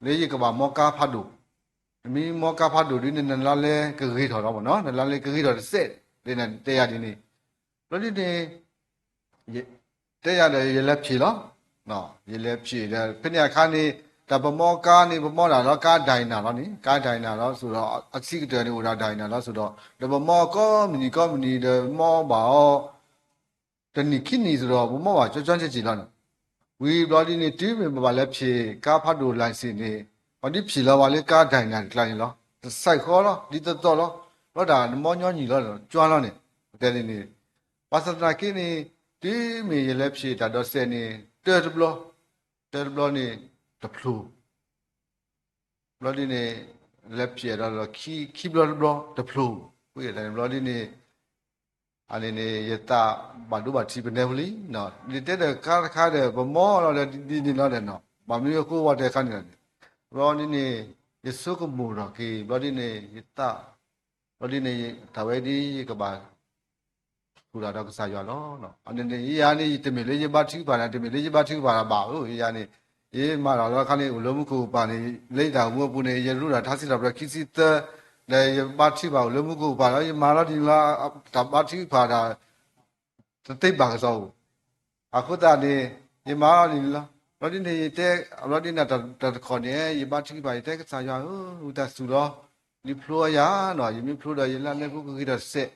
လၢယကဘၣ်မီကါဖးဒိၣ် နမ့ၢ်မီကါဖးဒိၣ်ဒ်န့ၣ် နလါလဲကဂ့ၤထီၣ်လီၤမ့ၢ်နီၤ, နလါလဲကဂ့ၤထီၣ်တစဲး, တဲယၤဒ်န့ၣ်, ဘျီဒ်န့ၣ် တဲယၤဒီးယလဲၤဖျ့ၣ်လီၤ, ယလဲၤဖျ့ၣ်ဒီး ဖဲန့ၣ်အခါန့ၣ် တၢ်ပမီကါန့ၣ် ပမီဒၣ်လီၤကါဒၣ်နၤလီၤန့ၣ်, ကါဒၣ်နၤလီၤဆိဒီး အဆံးကတၢၢ်န့ၣ်အိၣ်ဒီးဒၣ်နၤလီၤဆိဒီး ဒီးပမီကီမနံၤကီမနံၤဒီးမီဘၣ်အီၤ တနံၣ်ခံနံၣ်စ့ၢ်ဒီး ပမီဘၣ်ကၠီကၠီကၠံကၠံလီၤန့ၣ်, ဝံၤဘျီဒ်န့ၣ် တုၤမ့ၢ်ပဘၣ်လဲၤဖျ့ၣ်ကါဖးဒိၣ် license န့ၣ်, ပှၤဒ်ဖျ့ၣ်လီၤဝဲလၢကါဒၣ်နၤတကျါန့ၣ်လီၤ, တစဲးဃီလီၤ, ဒ်သိးသိးလီၤ, လီၤတၢ်နမီညီနုၢ်လီၤ ကၠီလီၤန့ၣ်, တဲဒ်န့ၣ်, ဘၣ်ဆၣ်သနာ်က့န့ၣ် တုၤမ့ၢ်ယလဲၤဖျ့ၣ်တၢ်ဒိးစဲးန့ၣ် တၢတဘျီ, တၢတဘျီန့ၣ် တဖျိ ဘျီဒ်န့ၣ် လဲၤဖျ့ၣ်ဒီးလီၢ်ခံ ခံဘျီတဘျီတဖျိ, ဘျီဒ်န့ၣ် အန့ၣ်န့ၣ် ယသးဘၣ်ဒိဘၣ်ထံးပနဲဖိလံ, ယတဲဒီးကါတခါဒီး ပမီလီၤဒီးဒ်န့ၣ်လီၤဒီးနီၤ, ဘၣ်မနုၤအဃိဝဲတဲခါန့ၣ်လီၤန့ၣ်, ဘျီဒ်န့ၣ် ယဆိကမိၣ်ထီၣ်က့ၤ ဘျီဒ်န့ၣ် ယသး, ဘျီဒ်န့ၣ် တၢ်ဝဲဒ်ယကဘၣ် ဃုာ်ဒီးကစၢ်ယွၤလီၤ. အန့ၣ်န့ၣ် ယၤန့ၣ် တမ့ၢ်လၢယဘါထုကဖၣ်ဒီး တမ့ၢ်လၢယဘါထုကဖၣ်ဒီးဘၣ်ဧၢ, ယၤန့ၣ် ယမၤတၢ်လီၤခါန့ၣ် အိၣ်လၢမူခိၣ်ကပၤန့ၣ် လၢယတၢ်အိၣ်မူအပူၤန့ၣ် ယရူၢ်တၢ်ထါစံးထီၣ်ပတြၢၤခံဆံသၢ, ဒီးယဘါထုကဖၣ်အိၣ်လၢမူခိၣ်ကပၤဒီး ယမၤလီၤဒ်န့ၣ်လီၤ, တၢ်ဘါထုကဖၣ်ဒီး တသ့ဘၣ်ကစီၣ်ဧိၤ, အဃိသတးန့ၣ် ယမၤလီၤဒ်န့ၣ်လီၤ. ဘျီဒ်န့ၣ် ယတဲ, ဘျီဒ်န့ၣ် တၢ်တခီန့ၣ် ယဘါထုကဖၣ် ယတဲကစၢ်ယွၤဧၢ, ဝံသးစူၤလီၤ, ဒ်ဖျိအယၤနီၤ, ယမ့ၢ်ဖျိဒီး ယလါလဲဖိကဂ့ၤဒီးတစဲး,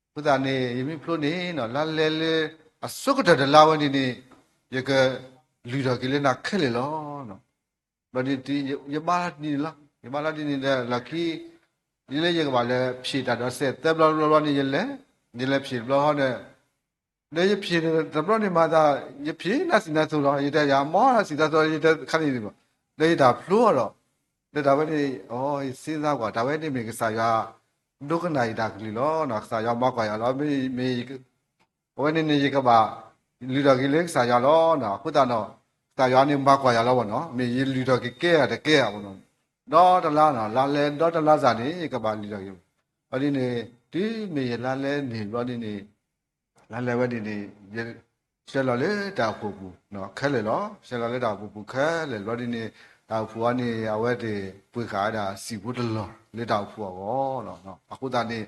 အဃိသတးန့ၣ် ယမ့ၢ်ဖျိန့ၣ်နီၤ လါလဲလၢအဆိကတၢၢ်တလါဝဲန့ၣ်န့ၣ် ယကလုၢ်ထီၣ်က့ၤလၢနၤခဲလၢာ်လီၤ. ဘျီဒ်န့ၣ် ယဘါလီၤဒ်န့ၣ်လီၤ, ယဘါလီၤဒ်န့ၣ်ဒီး လီၢ်ခံ ဒ်လၢယကဘၣ်လဲၤဖျ့ၣ်တၢ်ဒိးစဲး သၢဘျီတဘျီဘျီန့ၣ် ယလဲၤ, ယလဲၤဖျ့ၣ်တဘျီဃီဒီး ဒီးယဖျ့ၣ်တဘျီန့ၣ်မၤသး ယဖျ့ၣ်နါစံၣ်နါစိၤလီၤ, ယတဲယၤ မ်နါစံၣ်နါစိၤ ယတဲခါန့ၣ်န့ၣ်ဘၣ်, ဒီးယတၢ်ဖျိအီၤဒီး ဒီးတၢ်ဝဲန့ၣ် အိ ယစ့သးကွၢ် တၢ်ဝဲန့ၣ်မ့ၢ်ကစၢ်ယွၤ ဒိကနၣ်ယတၢ်ကလုၢ်လီၤ, ကစၢ်ယွၤမၤကွၢ်ယၤလီၤ, မ့ၢ် အဝဲန့ၣ်န့ၣ် ယကဘၣ်လုၢ်ထီၣ်က့ၤလၢကစၢ်ယွၤလီၤ. အဃိသတးဒီး ကစၢ်ယွၤန့ၣ်မၤကွၢ်ယၤလီၤဘၣ်နီၤ, မ့ၢ်ယလုၢ်ထီၣ်က့ၤကဲဧါတကဲဧါဘၣ်နီၤ, ဒီတလါနီၤ လါလဲဒီတလါစၢ်န့ၣ် ယကဘၣ်လုၢ်ထီၣ်က့ၤ, ဘျီဒ်န့ၣ် တုၤမ့ၢ်ယလါလဲန့ၣ်ဘျီဒ်န့ၣ် လါလဲဝဲဒ်န့ၣ် ယဆှၢလီၤလၢတၢ်အိၣ်ဖှိၣ်ပူၤခဲလၢာ်လီၤ, ဆှၢလီၤလၢတၢ်အိၣ်ဖှိၣ်ပူၤခဲလၢာ်ဘျီဒ်န့ၣ် တၢ်အိၣ်ဖှိၣ်အံၤန့ၣ် အဝဲသ့ၣ်ပှ့ၤဃာ်ဝဲဒၣ်စံာ်ပူၤတလီၢ်လၢတၢ်အိၣ်ဖှိၣ်အဂီၢ်လီၤ. အဃိသတးန့ၣ်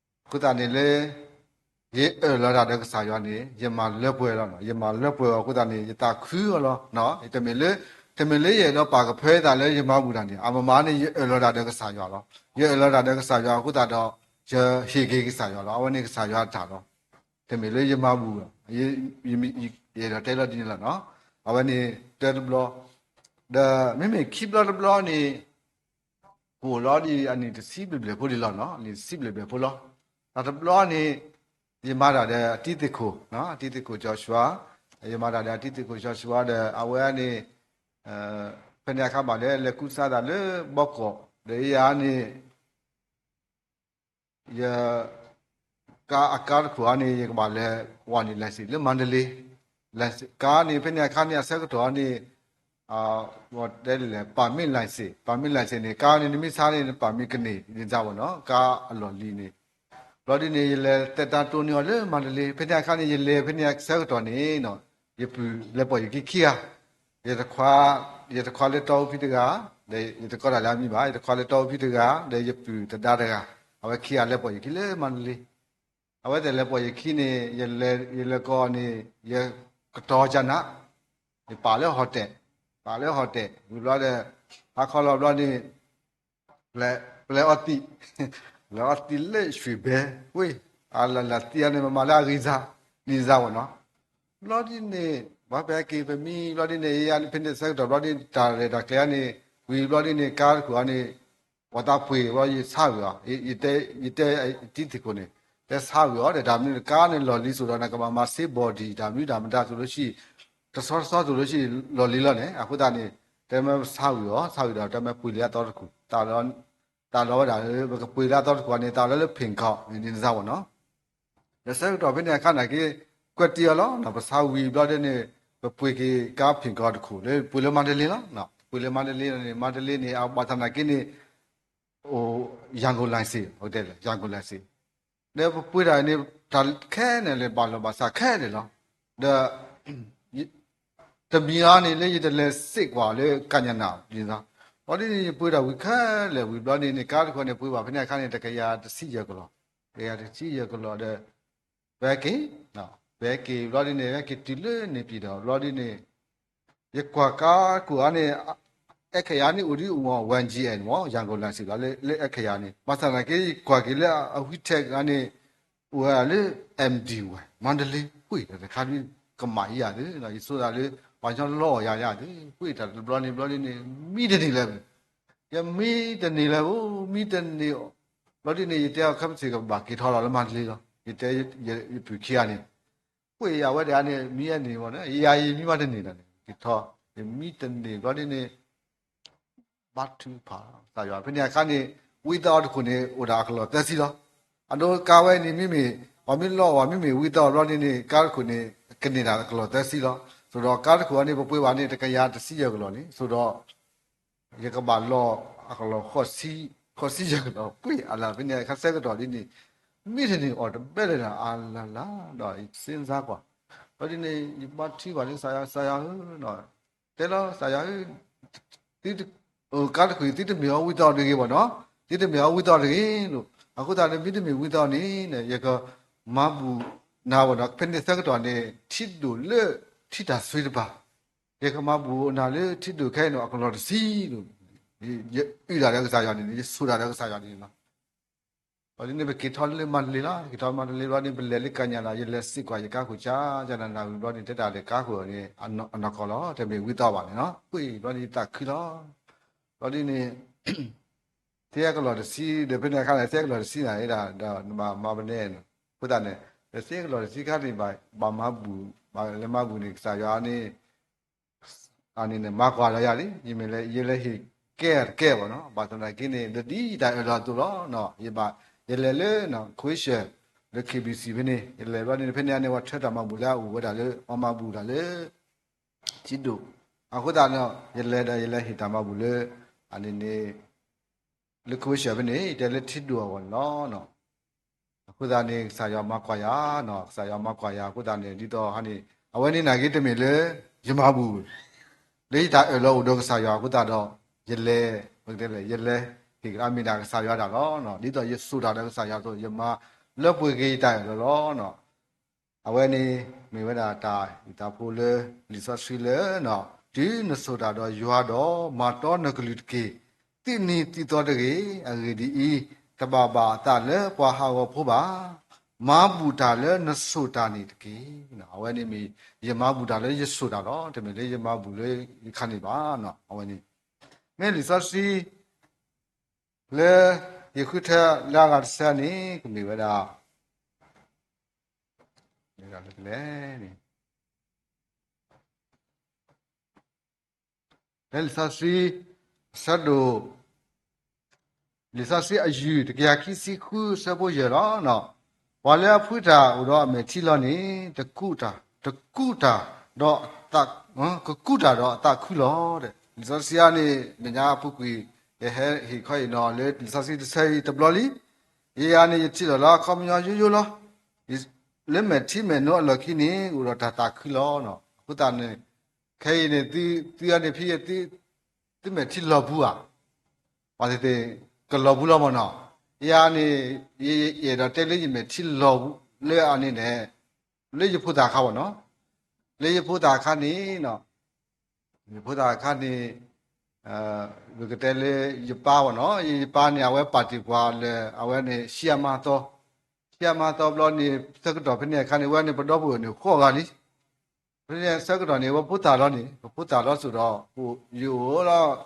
အဃိသတးန့ၣ်လၢ ယအၢၣ်လီၤတၢ်ဒီးကစၢ်ယွၤန့ၣ် ယမၤလၢပှဲၤလီၤ, ယမၤလၢပှဲၤအဃိသတးန့ၣ် ယသးခုအီၤလီၤ. တမ့ၢ်လၢ တမ့ၢ်လၢယအဲၣ်ဒိးပာ်ကဖၢသးလၢယမၤဘူၣ်တၢ်န့ၣ် အမမၤန့ၣ် ယအၢၣ်လီၤတၢ်ဒီးကစၢ်ယွၤလီၤ. ယအၢၣ်လီၤတၢ်ဒီးကစၢ်ယွၤအဃိသတးဒီး ယဟ့ၣ်က့ၤကစၢ်ယွၤလီၤ. အဝဲန့ၣ်ကစၢ်ယွၤတၢ်လီၤ. တမ့ၢ်လၢယမၤဘူၣ်, ယအဲၣ်ဒိးတဲလီၤဒ်န့ၣ်လီၤ. အဝဲန့ၣ်တၢတဘျီ, ဒီးမ့မ့ၢ်ခံဘျီတဘျီန့ၣ် ကအိၣ်လီၤဒ်အနံၣ်တဆံဘျဲၣ်ဘျဲၣ်ဖိဒ်လီၤနီၤ, အနံၣ်တဆံဘျဲၣ်ဘျဲၣ်ဖိလီၤ. တၢ်တဘျီန့ၣ် ယမၤတၢ်ဒီးအတံၤသ့ၣ်ခိၣ်, အတံၤသ့ၣ်ခိၣ် Joshua, ယမၤတၢ်ဒီးအတံၤသ့ၣ်ခိၣ် Joshua ဒီး အဝဲန့ၣ် ဖဲန့ၣ်အခါဘၣ်လၢလဲၤကူစါသးလၢဘီကီး ဒီးယၤန့ၣ် ယ ကါအကါတခိၣ်အံၤန့ၣ် ယကဘၣ်လဲၤဝဲန့ၣ် license လၢမါတလ့, ကါန့ၣ် ဖဲန့ၣ်အခါန့ၣ် အဆၢကတီၢ်န့ၣ် တဲလဲၣ် permit license, permit license န့ၣ် ကါန့ၣ် နမ့ၢ်ဆါန့ၣ် permit ကန့ၢ်န့ၣ်စ့ၢ်ဝဲနီၤ, ကါအလီၢ်လံၤန့ၣ်, ဘျီဒ်န့ၣ် ယလဲၤသက်တမ်းတိုးန့ၢ်အီၤလၢမါတလ့, ဖဲန့ၣ်အခါန့ၣ် ယလဲၤဖဲန့ၣ်အဆၢကတီၢ်န့ၣ် ယပုၢ်လဲၤပိာ်ယခံခံဂၤ ယတခွါလၢတီအူဖံတဂၤ, ဒီးယတကိးတၢ်လၢအမံၤဘၣ်, ယတခွါလၢတီအူဖံတဂၤ, ဒီးယပုၢ်တဒါတဂၤ, အဝဲခံဂၤလဲၤပိာ်ယခံလၢမါတလ့, အဝဲသ့ၣ်လဲၤပိာ်ယခံန့ၣ် ယလဲၤကိးန့ၣ် ယကတီၤကနၣ်, ယပာ်လၢ hotel, ပာ်လၢ hotel ဝံၤဘျီဒီး ဟါခီလီၤဘျီန့ၣ် ပျဲအီသံး, ပျဲအီသံးလၢ ရွှေဘဲ, ဝ့ၢ်, အလၢလၢသံးအန့ၣ် မမၤလၢအဂ့ၤစၢ်, န့ၣ်စ့ၢ်ဝဲနီၤ, ဘျီဒ်န့ၣ် ပှၤပဟဲက့ၤပမံဘျီဒ်န့ၣ် ယၤဖဲန့ၣ်ဆၢကတီၢ်ဘျီဒ်န့ၣ် တၢ်ရဲၣ်တၢ်ကျဲၤန့ၣ် ဝံၤဘျီဒ်န့ၣ် ကါတခိၣ်အံၤန့ၣ် ပှၤသးပှ့ၤဘျီယဆါဝံၤအီၤ, ယတဲ ယတဲတံၤသ့ၣ်ခိၣ်န့ၣ် တဲဆါဝံၤအီၤဒီး တၢ်မနုၤကါန့ၣ်လီၢ်လံၤစိၤဒီး နကဘၣ်မၤစ့ body တၢ်မနုၤတၢ်မတၤစိၤလိၤဆံး, တဆီတဆီစိၤလိၤဆံး လီၢ်လံၤလီၤန့ၣ် အဃိသတးန့ၣ် တဲမ့ၢ်ဆါဝံၤအီၤ ဆါဝံၤဒီး တဲမ့ၢ်ပှ့ၤလံအသီတခိၣ်, တၢ်လီၤဝဲဒၣ် ပကပှ့ၤလၢအသီတခိၣ်အံၤန့ၣ် တၢ်လီၤလၢ ဖ့ၣ်ကီး န့ၣ်စ့ၢ်ဝဲနီၤ ဒီးဆၢကတီၢ်ဖဲန့ၣ်အခါန့ၣ်က့ ကွဲးတ့ၢ်အီၤလီၤ, ပဆါဝံၤဘျီဒ်န့ၣ် ပပှ့ၤက့ၤကါဖ့ၣ်ကီးတခိၣ်လၢ ပှ့ၤလၢမါတလ့လီၤ, ပှ့ၤလၢမါတလ့န့ၣ် မါတလ့န့ၣ် အဘၣ်ဆၣ်သနာ်က့န့ၣ် အိၣ် ရန်ကုန်လိုင်စင်, ရန်ကုန်လိုင်စင်, ဒီးပပှ့ၤတၢ်န့ၣ် တၢ်ခဲန့ၣ်လၢဘၣ်လီၤဘၣ်စးခဲန့ၣ်လီၤ, ဒီး တမံၤအံၤန့ၣ်လၢယတလဲၤစ့ၢ်ကီးလၢကညနၣ်, ဒ်သိး ဘျီဒ်န့ၣ် ယပှ့ၤတၢ်ဝံၤခဲလၢာ်ဝံၤဘျီဒ်န့ၣ် ကါတခိၣ်န့ၣ် ပှ့ၤဘၣ်ဖဲန့ၣ်အခါန့ၣ် တကယၤတဆံယဲၢ်ကလီၢ်, တကယၤတဆံယဲၢ်ကလီၢ်ဒီး ပဟဲက့ၤ, ပဟဲက့ၤဘျီဒ်န့ၣ် ဟဲက့ၤတုၤလၢန့ၣ်ပံၤဒီး ဘျီဒ်န့ၣ် ယကွၢ်ကါတခိၣ်အံၤန့ၣ် အဲၣ်ခဲယၤန့ၣ် အိၣ်ဒံးအိၣ်မး ဝဲၢ် G N မး ယၤကိၣ်လၣ်စံးလီၤ လၢအဲၣ်ခဲယၤန့ၣ် ဘၣ်ဆၣ်သနာ်က့ ယကွၢ်က့ၤလၢအဝံထဲးအံၤန့ၣ် အိၣ်ဝဲဒၣ်လၢ M D Y မါတလ့ ပှ့ၤတၢ်တခါဒ် ကမၣ်ယၤသု, ယဆိသးလၢ ပှၤကညီလီအီၣ်ယၤယၤသု, ပှ့ၤတၢ်တဘျီန့ၣ်ဘျီဒ်န့ၣ် မံတန့ၢ်လၢၤ, ယမံတန့ၢ်လၢၤဧိၤ မံတန့ၢ်အီၤ, ဘျီဒ်န့ၣ် ယတဲအီၤခဲမုၢ်ဆ့ၣ်ကဘၣ်က့ၤထီၣ်လီၤလၢမါတလ့လီၤ, ယတဲယပုၢ်ခံဂၤန့ၣ် ပှ့ၤအဝဲဒၣ်န့ၣ် မံအန့ၣ်မ့ၢ် ယၤယမံမးတန့ၢ်လၢၤန့ၣ် က့ၤထီၣ် ယမံတန့ၢ်ဘျီဒ်န့ၣ် ဘါထုကဖၣ် ကစၢ်ယွၤ ဖဲန့ၣ်အခါန့ၣ် ဝံသးအီၤတခိၣ်န့ၣ် အိၣ်ဒၣ်အကလီၢ်သၢဆံလီၤ. အဒိကါဝဲန့ၣ် မ့မ့ၢ် ပှၤမ့ၢ်လီအီၣ် မ့မ့ၢ်ဝံသးအီၤဘျီဒ်န့ၣ် ကါတခိၣ်န့ၣ် ကန့ၢ်ဒၣ်အကလီၢ်သၢဆံလီၤ. ဆိဒီးကါတခိၣ်အံၤန့ၣ် ပပှ့ၤဘၣ်န့ၣ် တကယၤတဆံယဲၢ်ကလီၢ်န့ၣ် ဆိဒီး ယကဘၣ်လီအကလီၢ် ဃိးဆံယဲၢ်ကလီၢ် ပှ့ၤအလၢ်ဖဲန့ၣ်အခါဆၢကတီၢ်ဒ်န့ၣ် မံတန့ၢ်အီၤတဘဲလၢၤဒီး အလၢ်လၢ်ဒီး ယစ့စါကွၢ် ဘျီဒ်န့ၣ် ယဘါထုကဖၣ်လၢကစၢ်ယွၤ ကစၢ်ယွၤဧၢ တဲလီၤ ကစၢ်ယွၤဧၢ ကါတခိၣ်အံၤ သုတမ့ၢ်အီၤဝံသးအီၤတဂ့ၤဘၣ်နီၤ, သုတမ့ၢ်အီၤဝံသးအီၤတဂ့ၤ, အဃိသတးန့ၣ် မ့တမ့ၢ်ဝံသးအီၤန့ၣ် ယကမၤဘူၣ်နၤဘၣ်နီၤ, ဖဲန့ၣ်ဆၢကတီၢ်န့ၣ် ထံဒိၣ်လၢထံတၢ်ဆွ့တပၤ, ယကမၤဘူၣ်နၤလၢထံဒိၣ်ခဲအံၤန့ၣ် အကလီၢ်တဆံလီၤ, ယအုၣ်ဒၣ်ဒီးကစၢ်ယွၤန့ၣ် ယဆိၣ်ဒၣ်ဒီးကစၢ်ယွၤန့ၣ်လီၤ. ဘျီဒ်န့ၣ် ပက့ၤထီၣ်လၢမါတလ့လီၤ, က့ၤထီၣ်မါတလ့ဘျီန့ၣ် ပလဲၤလၢကညးလီၤ, ယလဲၤစ့ၢ်ကီး ယကါခိၣ်ကၠါ ကနၤနၤဝံၤဘျီန့ၣ် တဲတၢ်ဒီးကါခိၣ်န့ၣ် အနီၢ်ကီၢ်လီၤ, တမ့ၢ်ဝံသးအီၤဘၣ်န့ၣ်နီၤ, ပှ့ၤဘျီန့ၣ် ယသးခုလီၤ. ဘျီဒ်န့ၣ် သ့အကလီၢ်တဆံ ဒီးဖဲန့ၣ်အခါန့ၣ် သ့အကလီၢ်တဆံန့ၣ် ဒ်နဘၣ်မၤပနဲ, အဃိသတးန့ၣ် သ့အကလီၢ်တဆံခါန့ၣ် ဘၣ်မၤဘူၣ်, ဘၣ်လဲၤမၤဘူၣ်န့ၣ် ကစၢ်ယွၤန့ၣ် အန့ၣ်န့ၣ် မၤကွၢ်ဒီးယၤလံ, ယမ့ၢ်လဲၤ ယလဲၤဟ့ၣ်ကဲတကဲဘၣ်နီၤ, ဘၣ်ဆၣ်သနာ်က့န့ၣ် ဒ်ယတၢ်အၢၣ်လီၤအသိးလီၤ, ယဘၣ် ယလဲၤလၢ Croatia လၢ K B C ဖဲန့ၣ် ယလဲၤဘျီန့ၣ် ဖဲန့ၣ်န့ၣ် ပှၤထၢတၢ်မၤဘူၣ်လၢအအိၣ်ဝဲဒၣ်လၢ ပှၤမၤဘူၣ်တၢ်လၢ ထံဒိၣ်, အဃိသတးန့ၣ် ယလဲၤဒီးယလဲၤဟ့ၣ်တၢ်မၤဘူၣ်လၢ အန့ၣ်န့ၣ် လၢ Croatia ဖဲန့ၣ် ယတဲလၢထံဒိၣ်အဂီၢ်န့ၣ်လီၤ. အဃိသတးန့ၣ် ကစၢ်ယွၤမၤကွၢ်ယၤနီၤ, ကစၢ်ယွၤမၤကွၢ်ယၤအဃိသတးန့ၣ် ဒ်သိးဟါန့ၣ် အဝဲန့ၣ်နာ်က့တမ့ၢ်လၢ ယမၤဘူၣ် လၢယတၢ်အၢၣ်လီၤအိၣ်ဒီးကစၢ်ယွၤအဃိသတးဒီး ယလဲၤ ပကတဲလဲၣ် ယလဲၤဟ့ၣ်ကဒါမ့ၢ်ဒၣ်ကစၢ်ယွၤတၢ်လီၤ. ဒ်သိးယစိာ်တၢ်ဒီးကစၢ်ယွၤအသိး ယမၤလၢပှဲၤက့ၤယတၢ်အၢၣ်လီၤလီၤ. အဝဲန့ၣ် မ့ၢ်ဝဲဒၣ်တၢ်အုၣ်သးဖိလၢ လံာ်စီဆှံလၢ တုၤနစိာ်တၢ်ဒီးယွၤဒီး မၤတီနကလုၢ်တက့ၢ်. သုးနံၤသံသီတဂ့ၤ. အဂ့ၢ်ဒ်အံၤ, တဘၣ်ဘၣ်အသးလၢပှၤဟးဂီၤဖိဘၣ်. မၤဘူၣ်တၢ်လၢနစိာ်တၢ်န့ၣ်တက့ၢ်. အဝဲန့ၣ်မ့ၢ် ယမၤဘူၣ်တၢ်လၢယစိာ်တၢ်လီၤ. တမ့ၢ်လၢယမၤဘူၣ်လၢယခါန့ၣ်ဘၣ်. အဝဲန့ၣ် မ့ၢ်လံာ်စီဆှံ လၢယဃုထၢလၢအဂၤတဆၢန့ၣ် ကမ့ၢ်ဝဲဒၣ် လၢလံာ်စီဆှံ အဆၢဒိၣ် လံာ်စီဆှံအယုၢ် တကယၤခံဆံဃု အဆၢဖိယဲၢ်လီၤ. ပှၤလၢအဖှံတၢ်အိၣ်ဒီးအမဲာ်ထံလီၤန့ၣ် တကူးတၢ်, တကူးတၢ်ဒီးအသး, ကကူးတၢ်ဒီးအသးခုလီၤ. လံာ်စီဆှံအံၤန့ၣ် မဲာ်ညါအပူၤကွံာ် ယဟဲဟ့ၣ်ခီအံၤနီၤ လၢလံာ်စီဆှံတဆၢအံၤတဘျီလံ. ယၤန့ၣ် ယထံၣ်လီၤလၢအခီပညီယိယိလီၤ. လၢမဲာ်ထံမဲာ်နိအလီၢ်ခံန့ၣ် အိၣ်ဒီးတၢ်သးခုလီၤ. အဃိသတးန့ၣ် ခဲအံၤန့ၣ် သုအန့ၣ်ဖဲ သုမဲာ်ထံလီၤပူၤဧါ, ပှၤသ့ၣ်သ့ၣ် ကလီၤပူၤလီၤမ့ၢ်နီၤ. ယၤန့ၣ် ယအဲၣ်ဒိးတဲလၢယမဲာ်ထံလီၤပူၤ လၢအန့ၣ်န့ၣ် လၢယဖိသၣ်အခါမ့ၢ်နီၤ. လၢယဖိသၣ်အခါန့ၣ် ယဖိသၣ်အခါန့ၣ် ပကတဲလၢယပၢ်မ့ၢ်နီၤ. ယပၢ်န့ၣ် အဝဲပာ်တ့ၢ်ပှၤလၢ အဝဲန့ၣ် ဆံးအမါသီ, ဆံးအမါသီဘျီန့ၣ် ဆၢကတီၢ်ဖဲန့ၣ်အခါန့ၣ် ဝဲန့ၣ် ပဒီပုၢ်ဝဲၢ်န့ၣ် ဃိးဂၤလံ. ဖဲန့ၣ်ဆၢကတီၢ်န့ၣ် ဝဲဖိသၣ်လီၤန့ၣ် ပဖိသၣ်လီၤစိၤဒီး ယအိၣ်လီၤ